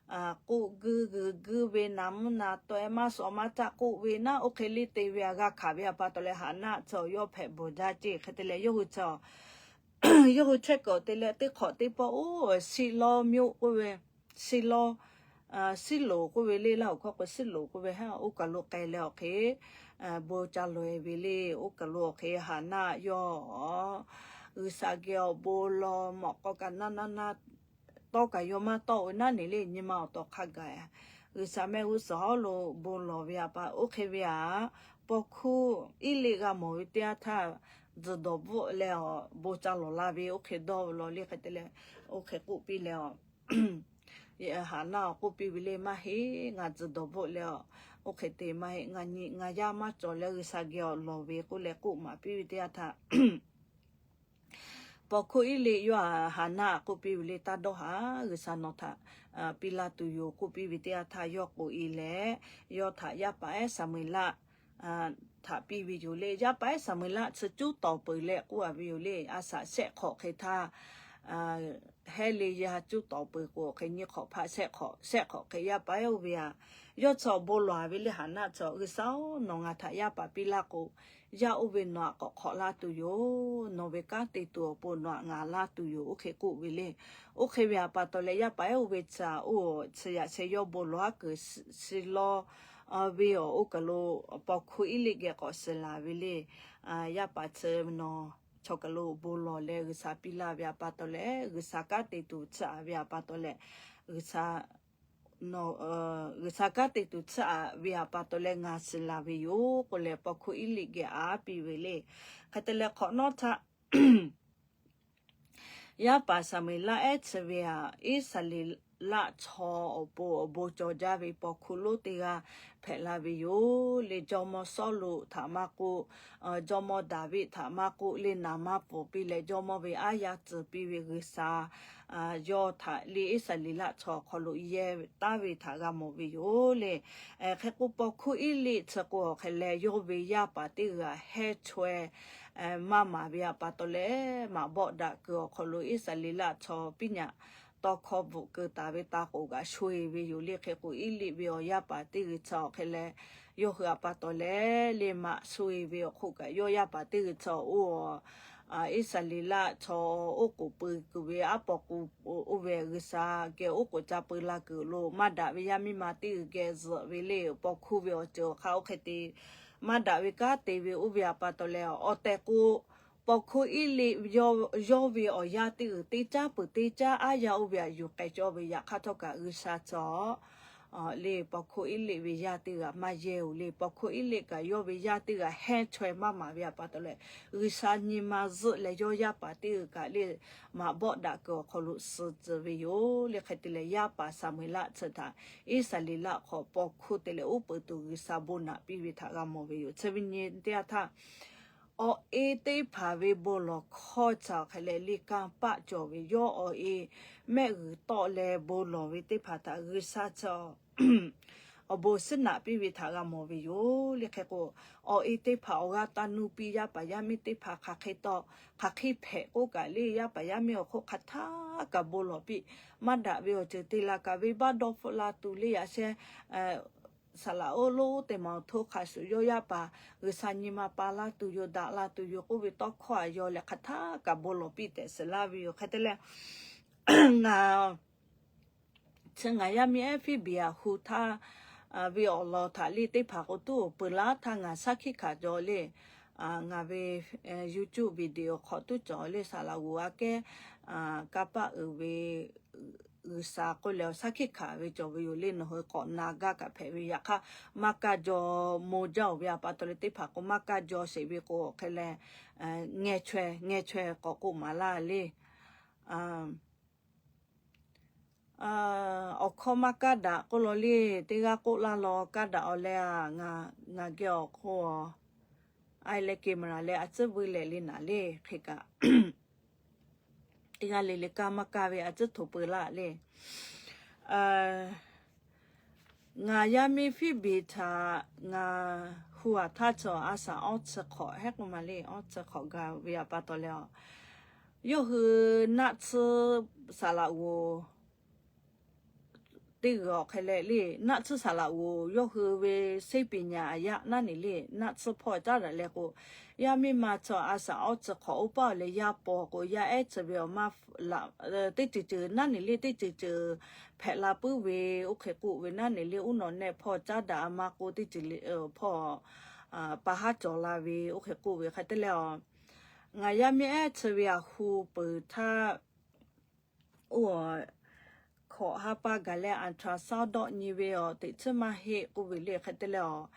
a k'oˆ guiˇ g'uiˬ guiˇ ve, na mvuhˇ na taweh maˇ shawˍ maˇ caˆ k'oˆ ve naˉ, oˇ hk'e le te ve a g'a hkanˍ ve a pa taw leh Haˍnaˆ chaw yawˇ hpehꞈ bawˬ jaˇ ceˇ. Hk'e te leh yawˇ hui chaw yawˇ hui chehˇ kuiˬ te leh teˇ hk'awꞈ teˇ pawˆ oˇ Siˇlawˇ mvuhˇ k'oˆ ve, Siˇlawˇ, Siˉloˍ k'oˆ ve le, Laˇ huˍ hkawˇ k'o Siˉloˍ k'oˆ ve ha, oˇ kaˬ lo k'ai leh awˬ hk'e bon ca lawˬ e ve le. Oˇ kaˬ lo awˬ hk'e Haˍnaˆ yawˇ G'uiˬsha geh awˬ bon lawˬ mawꞈ k'aw kaꞈ na na na tawˇ kaꞈ yawˇ maˇ tawˆ ve naˉ ne le, nyi ma awˬ taw hk'a gaˬ G'uiˬsha mehˆ g'uˇ suhˍ hawˉ lo bon lawˬ ve a pa oˇ hk'e ve a, paw hkuˇ Iˉliˆ g'a mawˬ ve teˇ yanˇ htaˇ, tzuhˬ dawˬ bvuhˆ leh awˬ bon ca lawˬ la ve oˇ hk'e dawˇ ve law le. Hk'e te leh oˇ hk'e k'oˆ piˇ leh a, Haˍnaˆ k'oˆ piˇ ve le, Maˇ heˆ, ngaˬ tzuhˬ dawˬ bvuhˆ leh a, oˇ hk'e te maˇ heˆ, ngaˬ nyi ngaˬ yaˇ maˇ cawˬ leh G'uiˬsha geh awˬ lawˬ ve k'oˆ leh k'oˆ maˍ piˇ ve teˇ yanˇ htaˇ, paw hkuˇ Iˉliˆ yawˇ a Haˍnaˆ k'oˆ piˇ ve le, Taˇ dawˇ haˍ, G'uiˬsha nawˬ htaꞈ piˇ laˇ tuˬ yoˬ k'oˆ piˇ ve teˇ yanˇ htaˇ, yawˇ k'oꞈ e leh yawˇ htaꞈ yaˇ paˍ ehˉ Saˍmo-eˍlaˆ htaꞈ piˇ ve yoˬ le. Yaˇ paˍ ehˉ Saˍmo-eˍlaˆ chi cuˉ tawˍ peuˬ leh k'oˆ a ve yoˬ le. A shaꞈ shehˆ hk'awꞈ hk'e htaˇ, hehˉ le yaˇ cuˉ tawˍ peuˬ k'o hk'e nyiˇ hk'awꞈ hpaˆ shehˆ hk'awꞈ, shehˆ hk'awꞈ hk'e yaˇ paˍ ehˉ oˇ ve a, yawˇ chaw bon lawˬ a ve le, Haˍnaˆ chaw, G'uiˬsha-oˬ, nawˬ ngaˬ htaꞈ yaˇ paˍ piˇ laˇ k'o, yaˇ oˇ ve nawˬ htaꞈ k'awꞈ hk'awꞈ laˇ tuˬ yoˬ. Nawˬ ve kanˉ te tuˬ awˬ pon nawˬ htaꞈ ngaˬ laˇ tuˬ yoˬ, oˇ hk'e k'oˆ ve le. Oˇ hk'e ve a pa taw leh yaˇ paˍ ehˉ oˇ ve chi a, oˇ chi yaꞈ sheh yawˇ bon lawˬ a kuiˬ Siˇlawˇ ve awˬ oˇ kaˬ lo paw hkuˇ Iˉliˆ geh k'awꞈ shiˍ laˬ ve le. Yaˇ paˍ chi nawˬ chaw kaˬ lo bon lawˬ leh G'uiˬsha piˇ laˇ ve a pa taw leh, G'uiˬsha kanˉ te tuˬ tcuh a ve a pa taw leh, G'uiˬsha G'uiˬsha kanˉ te tuˬ tcuh a ve a pa taw leh ngaˬ shiˍ laˬ ve yoˬ k'oˆ leh paw hkuˇ Iˉliˆ geh a piˇ ve le. Hk'e te leh hk'awꞈ nawˉ htaˇ, yaˇ paˍ Saˍmo-eˍlaˆ ehˉ chi ve a, Iˉsaˍreˍlaˆ chaw awˬ pon awˬ bon cawˬ jaˇ ve paw hkuˇ lonˉ teˇ g'aˇ hpehꞈ la ve yoˬ le. Jawˇmawˇ Sawˉluꞈ htaꞈ maˇ k'oˆ, jawˇmawˇ Daˍviˆ htaꞈ maˇ k'oˆ le, naˍ maˇ pfuhˍ piˇ leh jawˇmawˇ ve aˉ yaˇ tcuh piˇ ve G'uiˬsha yawˇ htaꞈ le Iˉsaˍreˍlaˆ chaw awˬ hk'aw lo yehˇ taˍ ve htaꞈ g'a mawˬ ve yoˬ le. Hk'e k'o paw hkuˇ Iˉliˆ chi k'o awˬ hk'e leh yawˇ ve yaˇ paˍ teˇ g'aˇ hehˉ chaweh maˇ maˍ ve a pa taw leh, maꞈ bawˆ daꞈ kuiˬ awˬ hk'aw lo Iˉsaˍreˍlaˆ chaw piˇ nyaꞈ tawˇ hkawˇ bvuhꞈ keu taˍ ve taˇ k'oˍ kaꞈ sho e ve yoˬ le. Hk'e k'o Iˉliˆ ve awˬ yaˇ paˍ teˇ g'uiˬ chi awˬ hk'e leh, yawˇ hui a pa taw leh le maꞈ sho e ve awˬ hk'oˆ kaꞈ yawˇ yaˇ paˍ teˇ g'uiˬ chi oˇ Iˉsaˍreˍlaˆ chaw oˉ k'oˍ pui kuiˬ ve aˉ paw k'u oˇ ve G'uiˬsha geh oˉ k'oˍ ca pui la kuiˬ lo maˇ daꞈ ve yaˇ miˇ ma teˇ g'uiˬ geh zuhꞈ ve le. Paw hkuˇ ve awˬ ceuˬ awˬ hk'aˇ oˇ hk'e te maˇ daꞈ ve kanˉ te ve oˇ ve htaꞈ pa taw leh, awˬ tehˬ k'o, paw hkuˇ iˉ leˆ yawˇ ve awˬ yaˇ teˇ g'uiˬ teˇ caˉ peuˬ teˇ caˉ aˉ yaˇ oˇ ve htaꞈ yuˬ k'ai cawˇ ve yaꞈ hk'aˇ htawˇ kaꞈ G'uiˬsha cawˬ le. Paw hkuˇ iˉ leˆ ve yaˇ teˇ g'uiˬ maˇ yehˇ oˬ le. Paw hkuˇ iˉ leˆ kaꞈ yawˇ ve yaˇ teˇ g'uiˬ hehˉ chaweh maˇ maˍ ve htaꞈ pa taw leh, G'uiˬsha nyi ma zuhˆ leh yawˇ yaˇ paˍ teˇ g'uiˬ kaꞈ le maꞈ bawˆ daꞈ kuiˬ awˬ hk'aw lo suh tcuh ve yoˬ le. Hk'e te leh, yaˇ paˍ Saˍmo-eˍlaˆ chi htaꞈ Iˉsaˍreˍlaˆ hk'aw paw hkuˇ te leh uˉ peunˍ tuˬ G'uiˬsha bon naꞈ piˇ ve htaꞈ g'a mawˬ ve yoˬ. Chi ve nyi teˇ yanˇ htaˇ, awˬ e teˇ hpaˍ ve bon lawˬ hkawˇ chi awˬ hk'e leh le kanˇ paˆ cawˬ ve yawˇ awˬ e mehˆ g'uiˬ tawˆ leh bon lawˬ ve teˇ hpaˍ htaꞈ G'uiˬsha chi awˬ bon suhˉ naꞈ piˇ ve htaꞈ g'a mawˬ ve yoˬ le. Hk'e k'o, awˬ e teˇ hpaˍ awˬ g'aˇ taˇ nuˇ piˇ, yaˇ paˍ yaˇ miˇ teˇ hpaˍ hk'aˬ hk'e tawˆ hk'aˬ hk'e hpehꞈ k'oˆ kaꞈ le, yaˇ paˍ yaˇ miˇ awˬ hk'oˆ hk'aˬ htaˇ kaꞈ bon lawˬ piˇ, maˇ daꞈ ve awˬ ceuˬ te la kaꞈ venˇbaˆ dawˇ hpfuhˆ la tuˬ le yaꞈ sheh, saˍ laꞈ oˇ lonˉ teˇ maˬ awˬ htoˇ hk'a shuˍ yawˇ yaˇ paˍ G'uiˬsha nyi ma pa laˇ tuˬ yoˬ, daꞈ la tuˬ yoˬ k'oˆ ve tawˇ hkawˇ htaꞈ yaw leh hk'aˬ htaˇ kaꞈ bon lawˬ piˇ tehꞈ shiˍ laˇ ve yoˬ. Hk'e te leh, ngaˬ chi ngaˬ yaˇ miˇ ehˉ Fiˉbiˍ aꞈ hu htaˇ ve awˬ lawn htaꞈ le teˇ hpaˍ k'o tuˉ peuˬ laˇ htaˇ ngaˬ shaˉ hkiˆ hkanˍ jaw le. Ngaˬ ve YouTube video hk'awꞈ tuˉ cawˬ le, saˍ laꞈ g'oˍ aꞈ kehˉ kanˇ paˆ uiˍ ve G'uiˬsha k'oˆ leh shaˉ hkiˆ hkanˍ ve cawˬ ve yoˬ le. Nawˬ hui k'awꞈ na gaˇ kaꞈ hpehꞈ ve yaꞈ hk'aˇ, maˇ kaˇ jaw mo jaˇ oˬ ve htaꞈ pa taw leh teˇ hpaˍ k'o maˇ kaˇ jaw sheˍ ve k'o hk'e leh, ngeh chaweh ngeh chaweh k'awꞈ k'oˆ maˍ laˇ le. Awˬ hkawˇ maˇ kaˇ daꞈ k'oˆ law le, teˇ g'aˇ k'oˆ laˇ law kaˇ daꞈ awˬ leh, ngaˬ geh awˬ hk'oˆ a leh camera leh a tcuhˉ vuiˇ leh le naˍ le hk'e kaꞈ, teˇ g'aˇ le le kaˇ maˇ kaˇ ve a tcuhˉ htoꞈ peuˬ laˇ le. Ngaˬ yaˇ miˇ Fiˉbiˍ htaꞈ ngaˬ hu a htaˇ cawˬ a shaˍ awˇ chi hk'awꞈ hehˉ k'oˆ ma le, awˇ chi hk'awꞈ ga ve htaꞈ pa taw leh a, yawˇ hui naˆ tsuhˇ saˍ laꞈ g'oˍ teˇ g'uiˬ awˬ hk'e leh le, naˆ tsuhˇ saˍ laꞈ g'oˍ yawˇ hui ve เซเปีย aꞈ yaˇ naˉ neˬ le, naˆ tsuhˇ hpawˇ caˉ daꞈ leh k'o, yaˇ miˇ ma cawˬ a shaˍ awˇ chi hk'awꞈ oˇ paˆ leh yaˇ paw k'o, yaˇ ehˉ chi ve awˬ maˇ teˇ ceuˬ ceuˬ naˉ neˬ le, teˇ ceuˬ ceuˬ hpehꞈ la puiˉ ve, oˇ hk'e k'oˆ ve naˉ neˬ le, uˉ nawˬ nehˆ hpawˇ caˉ daꞈ a ma k'o, teˇ ceuˬ le hpawˇ pa haˉ cawˬ la ve, oˇ hk'e k'oˆ ve hk'e te leh a, ngaˬ yaˇ miˇ ehˉ chi ve aꞈ hu peuˬ htaˇ, oˇ hkawꞈ ha pa gaˬ leh ultrasound dawˆ nyi ve awˬ teꞈ tsuhˇ maˇ heˆ k'oˆ ve le hk'e te leh a,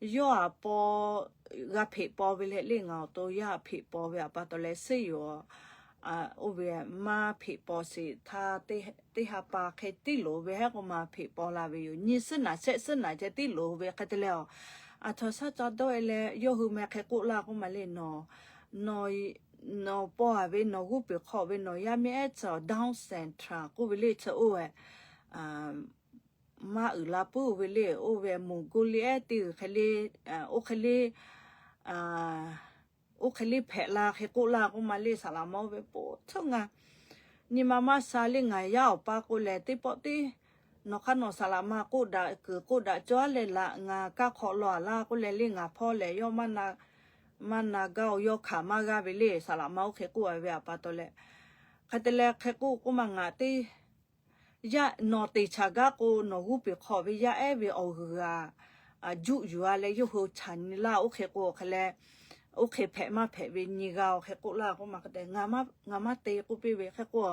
yawˇ aꞈ paw g'a hpeꞈ paw ve leh le, ngaˬ awˬ to yaˇ hpeꞈ paw ve htaꞈ pa taw leh suhˉ yoˬ. Oˇ ve maˇ hpeꞈ paw sheˍ htaˇ, teˇ ha pa hk'e tiˉ loˍ ve hehˉ k'oˆ ma hpeꞈ paw la ve yoˬ. Nyi suhˉ naꞈ shehˆ suhˉ naꞈ ceh tiˉ loˍ ve hk'e te leh a, ultrasound ca dawˆ e leh yawˇ hui meh hk'e k'oˆ laˇ k'oˆ ma le, nawˬ paw a ve nawˬ g'uˇ peˬ hk'aw ve nawˬ yaˇ miˇ ehˉ chi Down syndrome k'oˆ ve le chi oˇ ve maˇ uiˍ la puiˉ ve le, oˇ ve moˬ goˇ le ehˉ teˇ g'uiˬ hk'e le, oˇ hk'e le, oˇ hk'e le hpehꞈ la hk'e k'oˆ laˇ k'oˆ ma le, saˍ laꞈ ma oˇ ve po tcuhˉ ngaˬ nyi ma maˇ sha le, ngaˬ yaˇ awˬ pa k'o lehˬ teˇ pawˆ teˇ nawˬ hk'aˇ nawˬ saˍ laꞈ ma k'oˆ daꞈ kuiˬ k'oˆ daꞈ cawˇ leh laꞈ, ngaˬ kaˇ hk'awꞈ law a laˇ k'oˆ leh le, ngaˬ hpawˇ lehˬ yawˇ maˇ na gaˇ oˬ, yawˇ hkanˍ maˇ g'aˇ ve le, saˍ laꞈ ma oˇ hk'e k'oˆ ve htaꞈ pa taw leh, hk'e te leh hk'e k'oˆ k'oˆ ma ngaˬ teˇ yaˇ nawˬ teꞈ chaꞈ gaˇ k'o, nawˬ g'uˇ peˬ hk'aw ve yaˇ ehˉ ve awˬ g'uiˬ a juˆ yuˬ a leh yawˇ hui chaꞈ nyi laˇ, oˇ hk'e k'o hk'e leh, oˇ hk'e hpehꞈ maˇ hpehꞈ ve nyi g'a oˇ hk'e k'oˆ laˇ k'oˆ ma hk'e te, ngaˬ maˇ te k'oˆ piˇ ve hk'e k'o,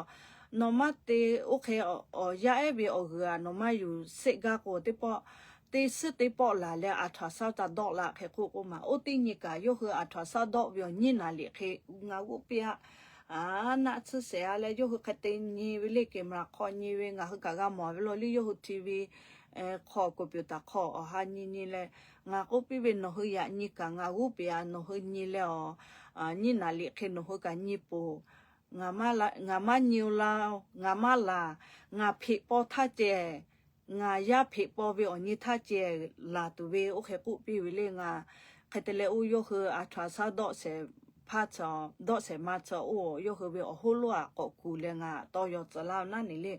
nawˬ maˇ te, oˇ hk'e awˬ yaˇ ehˉ ve awˬ g'uiˬ a nawˬ maˇ yuˬ sheˆ gaˇ k'o teˇ pawˆ, teˇ suhˉ teˇ pawˆ laˬ leh ultrasound ca dawˆ la hk'e k'oˆ k'oˆ ma, oˇ teˇ nyi kaꞈ yawˇ hui ultrasound dawˆ ve awˬ nyiˇ naˍ liꞈ hk'e ngaˬ g'uˇ piˇ a, naˆ tsuhˇ shehˍ a leh yawˇ hui hk'e te nyi ve le, camera hk'aw nyi ve ngaˬ hui kaꞈ g'a mawˬ ve law le, yawˇ hui TV hk'aw computer hk'aw awˬ ha nyi nyi leh, ngaˬ k'oˆ piˇ ve nawˬ hui yaꞈ nyi kaꞈ ngaˬ g'uˇ piˇ a, nawˬ hui nyi leh a, nyiˇ naˍ liꞈ hk'e nawˬ hui kaꞈ nyi poˬ. Ngaˬ maˇ nyi oˬ la, ngaˬ maˇ laˬ, ngaˬ hpeꞈ paw htaˇ ceh, ngaˬ yaˇ hpeꞈ paw ve awˬ nyi htaˇ ceh laˬ tuˬ ve oˇ hk'e k'oˆ piˇ ve le. Ngaˬ hk'e te leh oˇ yawˇ hui ultrasound dawˆ shehˍ hpaˇ chi, dawˆ shehˍ ma chi oˇ yawˇ hui ve awˬ hoˉ lonˉ aꞈ k'awꞈ kuˬ leh ngaˬ tawˇ yaw tcuh laˇ naˉ neˬ le.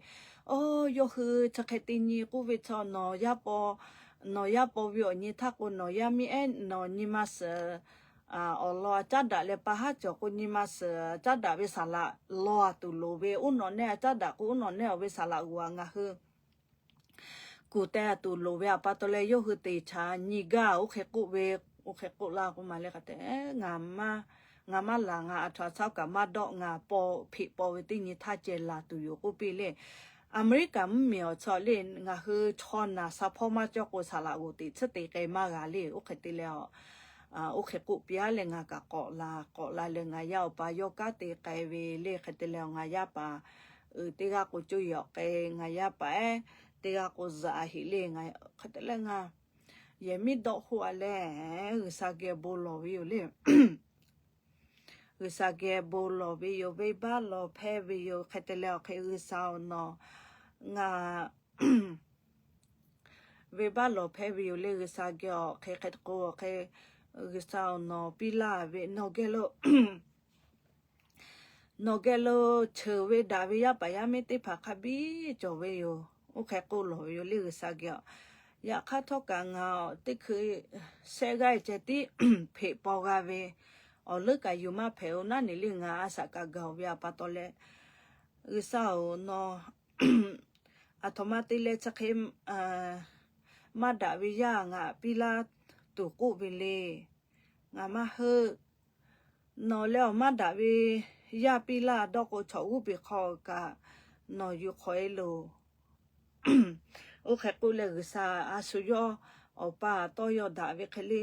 Oˇ yawˇ hui chi hk'e te nyi k'oˆ ve chi nawˬ yaˇ paw, nawˬ yaˇ paw ve awˬ nyi htaˇ k'o nawˬ yaˇ miˇ ehˉ nawˬ nyi ma suhˍ awˬ lawn a caˉ daꞈ leh pa haˉ cawˬ k'o, nyi ma suhˍ caˉ daꞈ ve saˍ laꞈ law a tuˬ loˍ ve, uˉ nawꞈ nehˇ a caˉ daꞈ k'o, uˉ nawꞈ nehˇ awˬ ve saˍ laꞈ g'uˬ a ngaˬ hui kuˬ teh a tuˬ loˍ ve a pa taw leh, yawˇ hui teꞈ chaꞈ nyi gaˇ oˇ hk'e k'oˆ ve, oˇ hk'e k'oˆ laˇ k'o maˬ le k'a te, ngaˬ maˇ laˬ, ngaˬ a htaꞈ shaˉ kaꞈ maˇ dawˆ, ngaˬ paw hpeꞈ paw ve teˇ nyi htaˇ ceh laˬ tuˬ yoˬ k'oˆ piˇ le. Aˍmeˍriˆkaˍ mvuhˇmiˬ awˬ chaw le, ngaˬ hui chaw naˬ sha hpawˇ maˇ cawˇ k'o, saˍ laꞈ g'uˬ teꞈ tsuhˇ te k'ai maˇ g'a le. Oˇ hk'e te leh, oˇ hk'e k'oˆ piˇ a leh ngaˬ kaꞈ k'awꞈ la, k'awꞈ la leh ngaˬ yaˇ awˬ pa yawˇ kanˉ te k'ai ve le. Hk'e te leh ngaˬ yaˇ paˍ uiˍ teˇ g'aˇ k'o coˇ yeˬ awˬ k'ai, ngaˬ yaˇ paˍ ehˉ teˇ g'aˇ k'o zuhꞈ a heꞈ le. Hk'e te leh ngaˬ yehˬ miˉ dawˆ hoˆ a leh, G'uiˬsha geh bon lawˬ ve yoˬ le. G'uiˬsha geh bon lawˬ ve yoˬ, venˇbaˆ lawˬ hpehˇ ve yoˬ. Hk'e te leh awˬ hk'e G'uiˬsha awˬ nawˬ ngaˬ venˇbaˆ lawˬ hpehˇ ve yoˬ le. G'uiˬsha geh awˬ hk'e hk'e k'o awˬ hk'e G'uiˬsha awˬ nawˬ piˇ laˇ ve nawˬ geh lo nawˬ geh lo cheuˬ ve daꞈ ve yaˇ paˍ yaˇ miˇ teˇ hpaˍ hk'a biˇ cawˬ ve yoˬ. Oˇ hk'e k'oˆ lawˬ ve yoˬ le G'uiˬsha geh. Yaꞈ hk'aˇ htawˇ kaꞈ ngaˬ teˇ hkui shehˆ g'aˇ ceh tiˉ hpeꞈ paw g'a ve, awˬ leuˉ kaꞈ yuˬ maˇ hpehꞈ-o naˉ ne le. Ngaˬ a shaꞈ kaꞈ gaˬ-oˬ ve a pa taw leh, G'uiˬsha-oˬ, nawˬ aˬ htoꞈ ma te leh chi hk'e maˇ daꞈ ve yaˇ ngaˬ piˇ laˇ tuˬ k'oˆ ve le. Ngaˬ maˇ heuˆ. Nawˬ leh awˬ maˇ daꞈ ve yaˇ piˇ laˇ dawˇ k'o, chaw g'uˇ peˬ hk'aw kaꞈ nawˬ yuˬ hk'awꞈ e loˬ. Oˇ hk'e k'oˆ leh G'uiˬsha a shu yawˇ awˬ pa tawˇ yaw daꞈ ve hk'e le.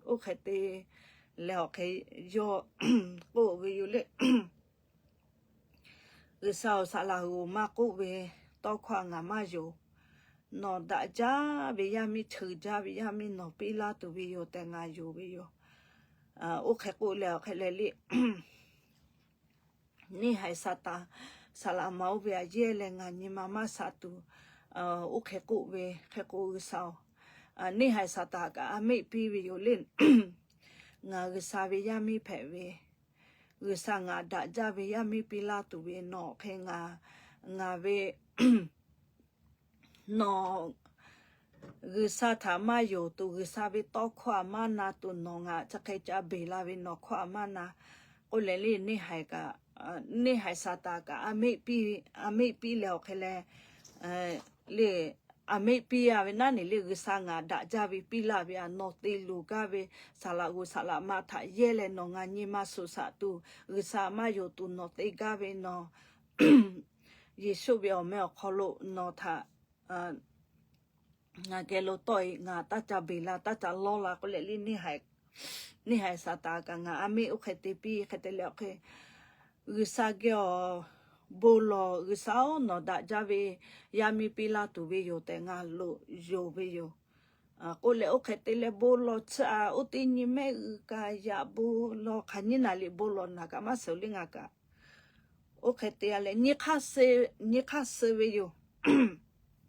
Oˇ hk'e te leh awˬ hk'e yawˇ k'oˆ ve yoˬ le. G'uiˬsha-oˬ, saˍ laꞈ g'uˬ maˇ k'oˆ ve tawˇ hkawˇ a ngaˬ maˇ yonˍ. Nawˬ daꞈ jaˇ ve yaˇ miˇ, cheuˬ jaˇ ve yaˇ miˇ nawˬ piˇ laˇ tuˬ ve yoˬ tehꞈ ngaˬ yonˍ ve yoˬ. Oˇ hk'e k'oˆ leh awˬ hk'e leh le, neˇ haiˬ Saˍtanˍ saˍ laꞈ ma oˇ ve aꞈ yehˇ leh ngaˬ nyi ma maˇ sha tuˬ, oˇ hk'e k'oˆ ve hk'e k'o G'uiˬsha-oˬ, neˇ haiˬ Saˍtanˍ kaꞈ a meˆ piˇ ve yoˬ le. Ngaˬ G'uiˬsha ve yaˇ miˇ hpehꞈ ve, G'uiˬsha ngaˬ daꞈ jaˇ ve yaˇ miˇ piˇ laˇ tuˬ ve nawˬ hk'e ngaˬ, ngaˬ ve nawˬ G'uiˬsha htaꞈ maˇ yonˍ tuˬ, G'uiˬsha ve tawˇ hkawˇ a maˇ na tuˬ nawˬ ngaˬ chi hk'e ca beˬ la ve nawˬ hkawˇ a maˇ na k'oˆ leh le, neˇ haiˬ kaꞈ, neˇ haiˬ Saˍtanˍ kaꞈ a meˆ piˇ, a meˆ piˇ leh awˬ hk'e leh le, a meˆ piˇ a ve naˉ ne le, G'uiˬsha ngaˬ daꞈ jaˇ ve piˇ laˇ ve a nawˬ te luˬ gaˇ ve, saˍ laꞈ g'uˬ saˍ laꞈ ma htaꞈ yehˇ leh nawˬ ngaˬ nyi ma shuˍ shaꞈ tuˬ, G'uiˬsha maˇ yonˍ tuˬ nawˬ te gaˇ ve nawˬ Yeˍsuˆ ve awˬ meh awˬ hk'aw lo nawˬ htaꞈ ngaˬ geh lo tawˆ e, ngaˬ taˇ ca beˬ la, taˇ ca lawˇ la k'oˆ leh le, neˇ haiˬ Saˍtanˍ kaꞈ ngaˬ a meˆ oˇ hk'e te piˇ. Hk'e te leh awˬ hk'e G'uiˬsha geh awˬ bon lawˬ, G'uiˬsha-oˬ, nawˬ daꞈ jaˇ ve yaˇ miˇ piˇ laˇ tuˬ ve yoˬ tehꞈ ngaˬ lo yonˍ ve yoˬ. K'oˆ leh oˇ hk'e te leh bon lawˬ tsuhˇ a, oˇ teˇ nyi mehˆ g'uiˬ kaꞈ yaꞈ bon lawˬ hk'aˬ nyi naˍ liꞈ bon lawˬ naˬ kaꞈ maˇ suhˍ le ngaˬ kaꞈ. Oˇ hk'e te a leh nyi hk'aˇ suh ve yoˬ.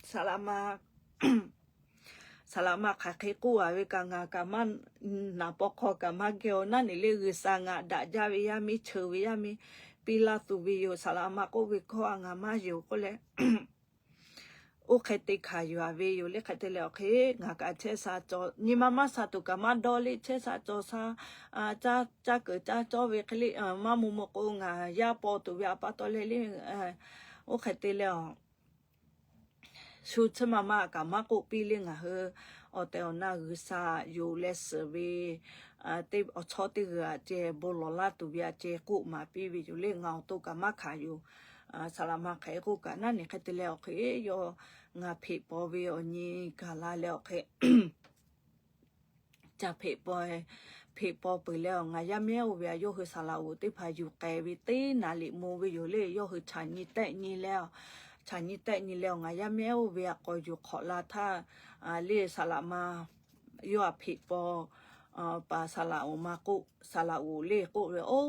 Saˍ laꞈ ma, saˍ laꞈ ma hk'aˬ hk'e k'oˆ a ve kaꞈ ngaˬ kaꞈ maˇ naˍ paw hk'aw kaꞈ maˇ geh-o naˉ ne le, G'uiˬsha ngaˬ daꞈ jaˇ ve yaˇ miˇ, cheuˬ ve yaˇ miˇ piˇ laˇ tuˬ ve yoˬ. Saˍ laꞈ ma k'oˆ ve hkawˇ a ngaˬ maˇ yonˍ k'oˆ leh oˇ hk'e te hkanˍ yuˬ a ve yoˬ le. Hk'e te leh awˬ hk'e ngaˬ kaꞈ chehˇ sha cawˬ, nyi ma maˇ sha tuˬ kaꞈ maˇ dawˇ le, chehˇ sha cawˬ sha, caˇ kuiˬ caˇ cawˇ ve hk'e le maˇ mvuh mvuh k'o, ngaˬ yaˇ paw tuˬ ve a pa taw leh le, oˇ hk'e te leh a shu tsuhˇ ma ma kaꞈ maˇ k'oˆ piˇ le. Ngaˬ hui awˬ tehˬ awˬ na G'uiˬsha yonˍ leh suhˍ ve teˇ awˬ chawˇ teˇ g'uiˬ aꞈ ceh bon lawˬ laˇ tuˬ ve aꞈ ceh k'oˆ maˍ piˇ ve yoˬ le. Ngaˬ awˬ to kaꞈ maˇ hkanˍ yoˬ. Saˍ laꞈ ma hk'aˬ hk'e k'oˆ kaꞈ naˉ ne, hk'e te leh awˬ hk'e yawˇ ngaˬ hpeꞈ paw ve awˬ nyi gaˬ la leh awˬ hk'e ca hpeꞈ paw, hpeꞈ paw peuˬ leh awˬ, ngaˬ yaˇ mehˉ oˇ ve aꞈ yawˇ hui saˍ laꞈ g'uˬ teˇ hpaˍ yuˬ k'ai ve teˇ naˍ liꞈ mvuh ve yoˬ le. Yawˇ hui chaˬ nyi tehˆ nyi leh, chaˬ nyi tehˆ nyi leh awˬ, ngaˬ yaˇ mehˉ oˇ ve aꞈ k'awꞈ yuˬ hk'awꞈ la htaˇ le, saˍ laꞈ ma yawˇ aꞈ hpeꞈ paw paˍ saˍ laꞈ g'uˬ ma k'oˆ, saˍ laꞈ g'uˬ le k'oˆ ve, oˇ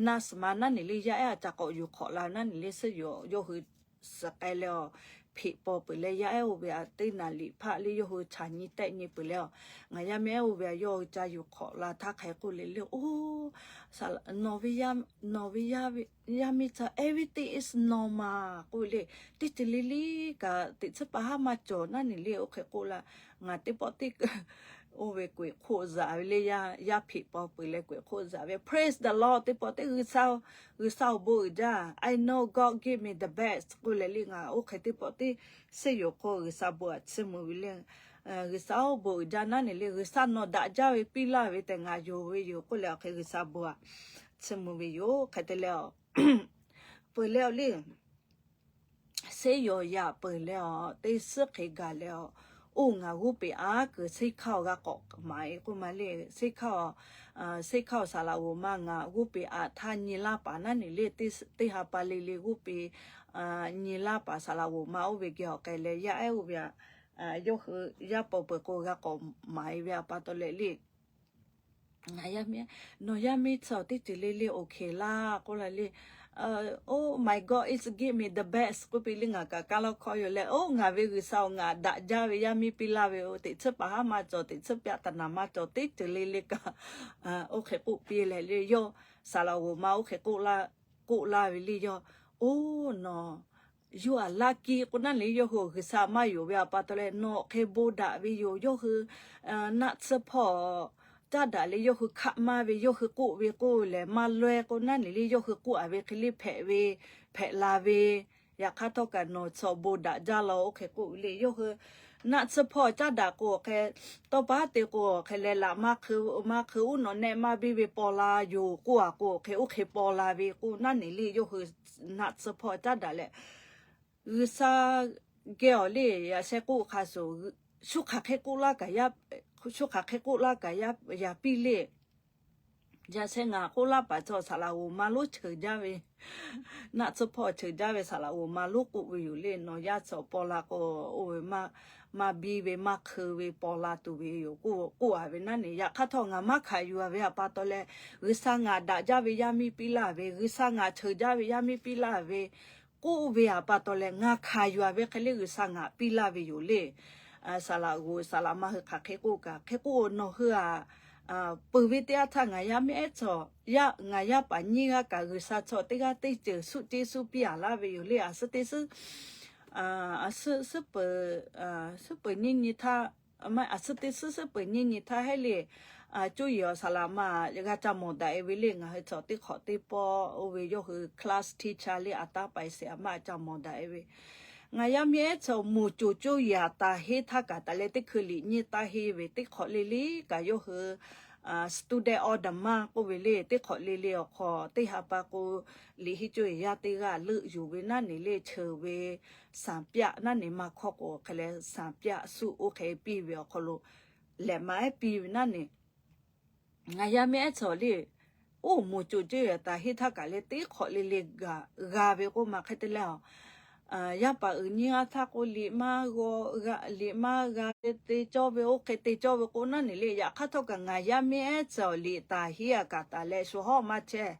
naˆ suhˍ ma naˉ ne le, yaˇ ehˉ a ca k'awꞈ yuˬ hk'awꞈ la naˉ ne le, suhˉ yawˇ hui suhˍ k'ai leh awˬ, hpeꞈ paw peuˬ leh yaˇ ehˉ oˇ ve aꞈ teˇ naˍ liꞈ hpaˆ le yawˇ hui chaˬ nyi tehˆ nyi peuˬ leh awˬ, ngaˬ yaˇ mehˉ oˇ ve aꞈ yawˇ hui ca yuˬ hk'awꞈ la htaˇ hk'e k'oˆ le le, oˇ, nawˬ ve yaˇ, nawˬ ve yaˇ miˇ ca everything is normal k'oˆ le, teˇ ceuˬ le le kaꞈ teꞈ tsuhˇ pa haˉ maˇ cawˬ naˉ ne le, oˇ hk'e k'oˆ la. Ngaˬ teˇ pawˆ teˇ Oˇ ve kuiˬ hk'oˆ zaꞈ ve le, yaˇ hpeꞈ paw peuˬ leh kuiˬ hk'oˆ zaꞈ ve, Praise the Lord teˇ pawˆ teˇ G'uiˬsha, G'uiˬsha awˬ bon uiˍ jaˇ. I know God give me the best k'oˆ leh le, ngaˬ oˇ hk'e teˇ pawˆ teˇ seˇ yoˬ k'o, G'uiˬsha bon aꞈ chiˇ mvuh ve le. G'uiˬsha awˬ bon uiˍ jaˇ naˉ neˬ le, G'uiˬsha nawˬ daꞈ jaˇ ve piˇ laˇ ve tehꞈ ngaˬ yonˍ ve yoˬ k'oˆ leh, awˬ hk'e G'uiˬsha bon aꞈ chiˇ mvuh ve yoˬ. Hk'e te leh, peuˬ leh awˬ le, seˇ yawˬ yaꞈ peuˬ leh awˬ, teˇ suhˉ hk'e gaˬ leh awˬ, oˇ ngaˬ g'oˇ peꞈ aˉ kuiˬ seˇ hkaˇ awˬ g'a k'awꞈ maˍ e k'oˆ ma le. Seˇ hkaˇ awˬ, seˇ hkaˇ awˬ saˍ laꞈ g'oˍ ma ngaˬ g'oˇ peꞈ aꞈ htaˇ nyi laˇ paˍ naˉ neˬ le, teˇ ha pa le le g'oˇ peꞈ nyi laˇ paˍ saˍ laꞈ g'oˍ ma oˇ ve geh awˬ k'ai leh yaˇ ehˉ oˇ ve aꞈ, yawˇ hui yaˇ paw peuˬ k'o g'a k'awꞈ maˍ e ve aꞈ pa taw leh le. Ngaˬ yaˇ miˇ, nawˬ yaˇ miˇ chi awˬ teˇ ceuˬ le le awˬ hkeˍ laˇ k'oˆ la le. Oh my God, it's give me the best k'oˆ piˇ le, ngaˬ kaꞈ kaˇ lawˇ hkawˇ yoˬ leh, oˇ ngaˬ ve G'uiˬsha awˬ ngaˬ daꞈ jaˇ ve yaˇ miˇ piˇ laˇ ve yoˬ. Teꞈ chiˉ paˍ haˉ maˇ cawˬ, teꞈ chiˉ pyaˆ taˍ naˍ maˇ cawˬ, teˇ ceuˬ le le kaꞈ, oˇ hk'e k'oˆ piˇ leh le, yawˇ saˍ laꞈ g'oˍ ma oˇ hk'e k'oˆ laˇ ve le. Yawˇ, oˇ nawˬ you are lucky k'oˆ naˉ neˬ le, yawˇ hui G'uiˬsha maˇ yonˍ ve aꞈ pa taw leh nawˬ hk'e bon daꞈ ve yoˬ. Yawˇ hui naˆ tsuhˇ hpawˇ caˉ daꞈ le, yawˇ hui hkaˆ maˇ ve, yawˇ hui k'oˆ ve k'oˆ lehˬ maˇ lawehˇ k'oˆ naˉ neˬ le, yawˇ hui k'oˆ a ve hk'e le hpehꞈ ve, hpehꞈ la ve. Yaꞈ hk'aˇ htawˇ kaꞈ nawˬ chi awˬ bon daꞈ jaˇ law oˇ hk'e k'oˆ le. Yawˇ hui naˆ tsuhˇ hpawˇ caˉ daꞈ k'o hk'e, tawˇ pa te k'o hk'e leh laꞈ maˇ hk'eu, maˇ hk'eu, uˉ nawˬ nehˆ maˇ biˇ ve paw la yoˬ k'oˆ a k'o hk'e, oˇ hk'e paw la ve k'oˆ naˉ neˬ le, yawˇ hui naˆ tsuhˇ hpawˇ caˉ daꞈ leh G'uiˬsha geh awˬ le, yaꞈ sheh k'oˆ hk'a shuˍ, shu hk'aˬ hk'e k'oˆ laˇ kaꞈ, shu hk'aˬ hk'e k'oˆ laˇ kaꞈ yaˇ piˇ le. Yaꞈ sheh ngaˬ k'oˆ laˇ paˍ chaw saˍ laꞈ g'oˍ ma lonˉ cheuˬ jaˇ ve, naˆ tsuhˇ hpawˇ cheuˬ jaˇ ve saˍ laꞈ g'oˍ ma lonˉ k'oˆ ve yoˬ le. Nawˬ yaˇ chi awˬ paw la k'o, oˇ ve maˇ biˇ ve maˇ hk'eu ve paw la tuˬ ve yoˬ k'oˆ a ve naˉ neˬ. Yaꞈ hk'aˇ htawˇ ngaˬ maˇ hkanˍ yuˬ a ve aꞈ pa taw leh, G'uiˬsha ngaˬ daꞈ jaˇ ve yaˇ miˇ piˇ laˇ ve, G'uiˬsha ngaˬ cheuˬ jaˇ ve yaˇ miˇ piˇ laˇ ve k'oˆ ve aꞈ pa taw leh ngaˬ hkanˍ yuˬ a ve hk'e le G'uiˬsha ngaˬ piˇ laˇ ve yoˬ le. Saˍ laꞈ g'oˍ saˍ laꞈ ma hui hk'aˬ hk'e k'oˆ kaꞈ, hk'e k'oˆ nawˬ hui aꞈ, peuˬ ve teˇ yanˇ htaˇ ngaˬ yaˇ miˇ ehˉ chaw, ngaˬ yaˇ paˍ nyiˇ g'aˇ kaꞈ G'uiˬsha chaw teˇ g'aˇ teˇ ceuˬ suˆ ceˇ suˆ piˇ a laˇ ve yoˬ le. A suhˉ teˇ suhˉ, suhˉ peuˬ, suhˉ peuˬ nyiˇ nyi htaˇ, a suhˉ teˇ suhˉ suhˉ peuˬ nyiˇ nyi htaˇ hehˉ le, cuˇ yiˍ awˬ saˍ laꞈ ma g'a ca mawˬ daꞈ e ve le. Ngaˬ hui chaw teˇ hk'awꞈ teˇ pawˆ oˇ ve yawˇ hui class teacher le a taˉ pai shehˍ a maˇ ca mawˬ daꞈ e ve. Ngaˬ yaˇ miˇ ehˉ chaw moˬ coˬ cuˇ yiˍ aꞈ taˍ heˆ htaˇ kaꞈ taˍ leh teˇ hkui liꞈ nyiˇ taˇ henˇ ve teˇ hk'awꞈ le le kaꞈ yawˇ hui student of the month k'oˆ ve le. Teˇ hk'awꞈ le le awˬ hk'aw teˇ ha pa k'o, liꞈ henˇ cuˇ yiˍ yaˇ teˇ g'aˇ leuˆ yuˬ ve naˉ neˬ le, cheuˬ ve สาม pyaˆ naˉ neˬ maˇ hkawˇ k'o hk'e leh สาม pyaˆ suˆ oˇ hk'e piˇ ve awˬ hk'aw lo lehꞈ maˍ ehˉ piˇ ve naˉ neˬ. Ngaˬ yaˇ miˇ ehˉ chaw le, oˇ moˬ coˬ cuˇ yiˍ taˍ heˆ htaˇ kaꞈ leh teˇ hk'awꞈ le le g'a ve k'oˆ ma hk'e te leh, yaˇ paˍ uiˍ nyiˇ g'aˇ htaˇ k'o liꞈ maˇ g'a, liꞈ maˇ g'a ve te cawˇ ve oˇ hk'e te cawˇ ve k'oˆ naˉ neˬ le. Yaꞈ hk'aˇ htawˇ kaꞈ ngaˬ yaˇ miˇ ehˉ chaw liꞈ taˍ heˆ a kaꞈ taˍ leh shu hawˉ maˇ chehˇ,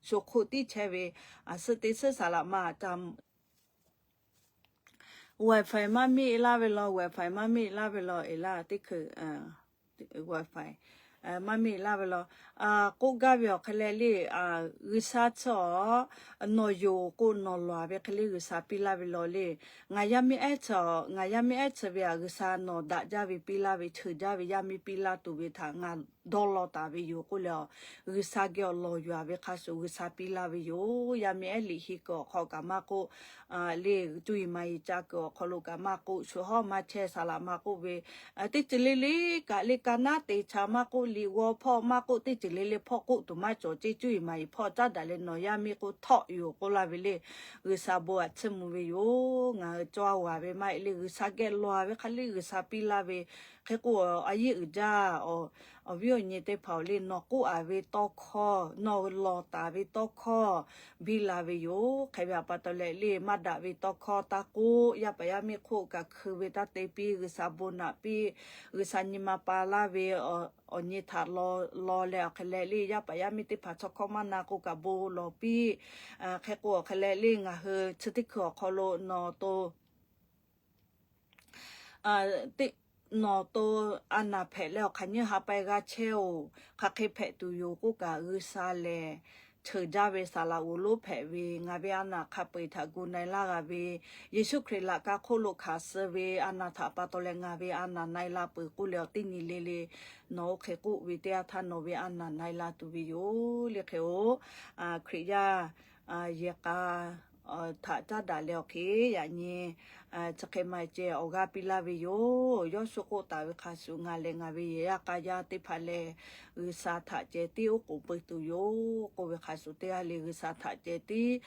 shu hk'oˆ tiˉ chehˇ ve, a suhˉ teˇ suhˉ saˍ laꞈ ma ca wifi maˇ miˇ laˇ ve law, wifi maˇ miˇ laˇ ve law, eˬ laˇ teˇ hkui wifi maˇ miˇ laˇ ve law. K'oˆ gaˇ ve awˬ hk'e leh le, G'uiˬsha chi nawˬ yoˬ k'o nawˬ lawˬ a ve hk'e le G'uiˬsha piˇ laˇ ve law le. Ngaˬ yaˇ miˇ ehˉ chi, ngaˬ yaˇ miˇ ehˉ chi ve aꞈ G'uiˬsha nawˬ daꞈ jaˇ ve piˇ laˇ ve, cheuˬ jaˇ ve yaˇ miˇ piˇ laˇ tuˬ ve htaꞈ ngaˬ dawˇ law taˍ ve yoˬ k'oˆ leh, G'uiˬsha geh awˬ lawˬ yuˬ a ve hk'a shuˍ G'uiˬsha piˇ laˇ ve yoˬ. Yaˇ miˇ ehˉ liꞈ henˇ kuiˬ awˬ hk'aw kaꞈ maˇ k'oˆ, le cuˇ yiˍ maˍ yiˍ ca kuiˬ awˬ hk'aw lo kaꞈ maˇ k'oˆ, shu hawˉ maˇ chehˇ saˍ laꞈ ma k'oˆ ve, teˇ ceuˬ le le kaꞈ le ka naˉ te cha maˇ k'oˆ, liꞈ g'aw hpawˇ maˇ k'oˆ, teˇ ceuˬ le le hpawˇ k'oˆ tuˬ maˇ cawˬ ceˇ. Cuˇ yiˍ maˍ yiˍ hpawˇ caˉ daꞈ leh nawˬ yaˇ miˇ k'oˆ htawˆ yoˬ k'oˆ laˇ ve le. G'uiˬsha bon aꞈ chiˇ mvuh ve yoˬ. Ngaˬ hui cawˇ a g'a ve maˇ heˆ le, G'uiˬsha geh lawˬ a ve hk'a le G'uiˬsha piˇ laˇ ve. Hk'e k'o, a yeˇ uiˍ jaˇ, awˬ viˉ awˬ nyi teˇ hpaˍ-oˬ le, nawˬ k'oˆ a ve tawˇ hkawˇ, nawˬ lawˬ taˍ ve tawˇ hkawˇ biˇ la ve yoˬ. Hk'e ve aꞈ pa taw leh le, maˇ daꞈ ve tawˇ hkawˇ taˇ k'oˆ, yaˇ paˍ yaˇ miˇ hk'oˆ kaꞈ hkui ve taˇ te piˇ, G'uiˬsha bon naꞈ piˇ, G'uiˬsha nyi ma pa laˇ ve awˬ nyi htaꞈ law leh awˬ hk'e leh le, yaˇ paˍ yaˇ miˇ teˇ hpaˍ chaw hkawˇ maˇ na k'o kaꞈ bon lawˬ piˇ. Hk'e k'o awˬ hk'e leh le, ngaˬ hui chi teˇ hkui awˬ hk'aw lo nawˬ to nawˬ to a naˍ hpehꞈ leh awˬ hk'aˬ nyiˇ ha pa g'a chehˇ-oˬ, hk'aˬ hk'e hpehꞈ tuˬ yoˬ k'oˆ kaꞈ G'uiˬsha lehˬ cheuˬ jaˇ ve saˍ laꞈ g'oˍ lonˉ hpehꞈ ve, ngaˬ ve a naˬ hk'a peu-eˬ htaꞈ gu na-e laˇ g'a ve, Yeˍsuˆ Hkriꞈ laꞈ ka hk'oˆ lo hkanˍ suh ve a naˬ htaꞈ pa taw leh ngaˬ ve a naˬ na-e la peuˬ k'oˆ leh awˬ teˇ nyi le le nawˬ oˇ hk'e k'oˆ ve teˇ yanˇ htaˇ nawˬ ve a naˬ na-e la tuˬ ve yoˬ le hk'e-oˬ. Hkriꞈ yaˇ yehˬ k'a htaꞈ caˉ daꞈ leh awˬ hk'e yaꞈ nyi chi hk'e maˇ ceh awˬ g'aˇ piˇ laˇ ve yoˬ. Yawˇ shu k'oˆ taˍ ve hk'a shuˍ, ngaˬ lehˬ ngaˬ ve yehˬ yaˇ k'a yaˇ teˇ hpaˍ lehˬ, G'uiˬsha htaꞈ ceh tiˉ oˉ k'oˍ peu tuˬ yoˬ k'oˆ ve hk'a shuˍ, teˇ g'aˇ le G'uiˬsha htaꞈ ceh tiˉ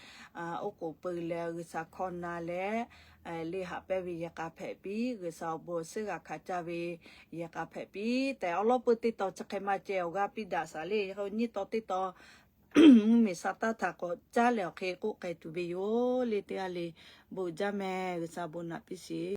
oˉ k'oˍ peu leh G'uiˬsha hkawˇ na leh, le haꞈ pehnˇ ve yehˬ k'a hpehꞈ piˇ, G'uiˬsha awˬ bon awˬ suhˉ g'a hkanˍ caˇ ve yehˬ k'a hpehꞈ piˇ tehꞈ, awˬ lawn peu teˇ tawn chi hk'e maˇ ceh awˬ g'aˇ piˇ daꞈ shaˍ le. Nyiˇ tawn teˇ tawn mvuhˇmiˬ Saˍtanˍ htaꞈ k'awꞈ caˉ leh awˬ hk'e k'oˆ k'ai tuˬ ve yoˬ le. Teˇ g'aˇ le bon jaˇ meh. G'uiˬsha bon naꞈ piˇ sheˍ.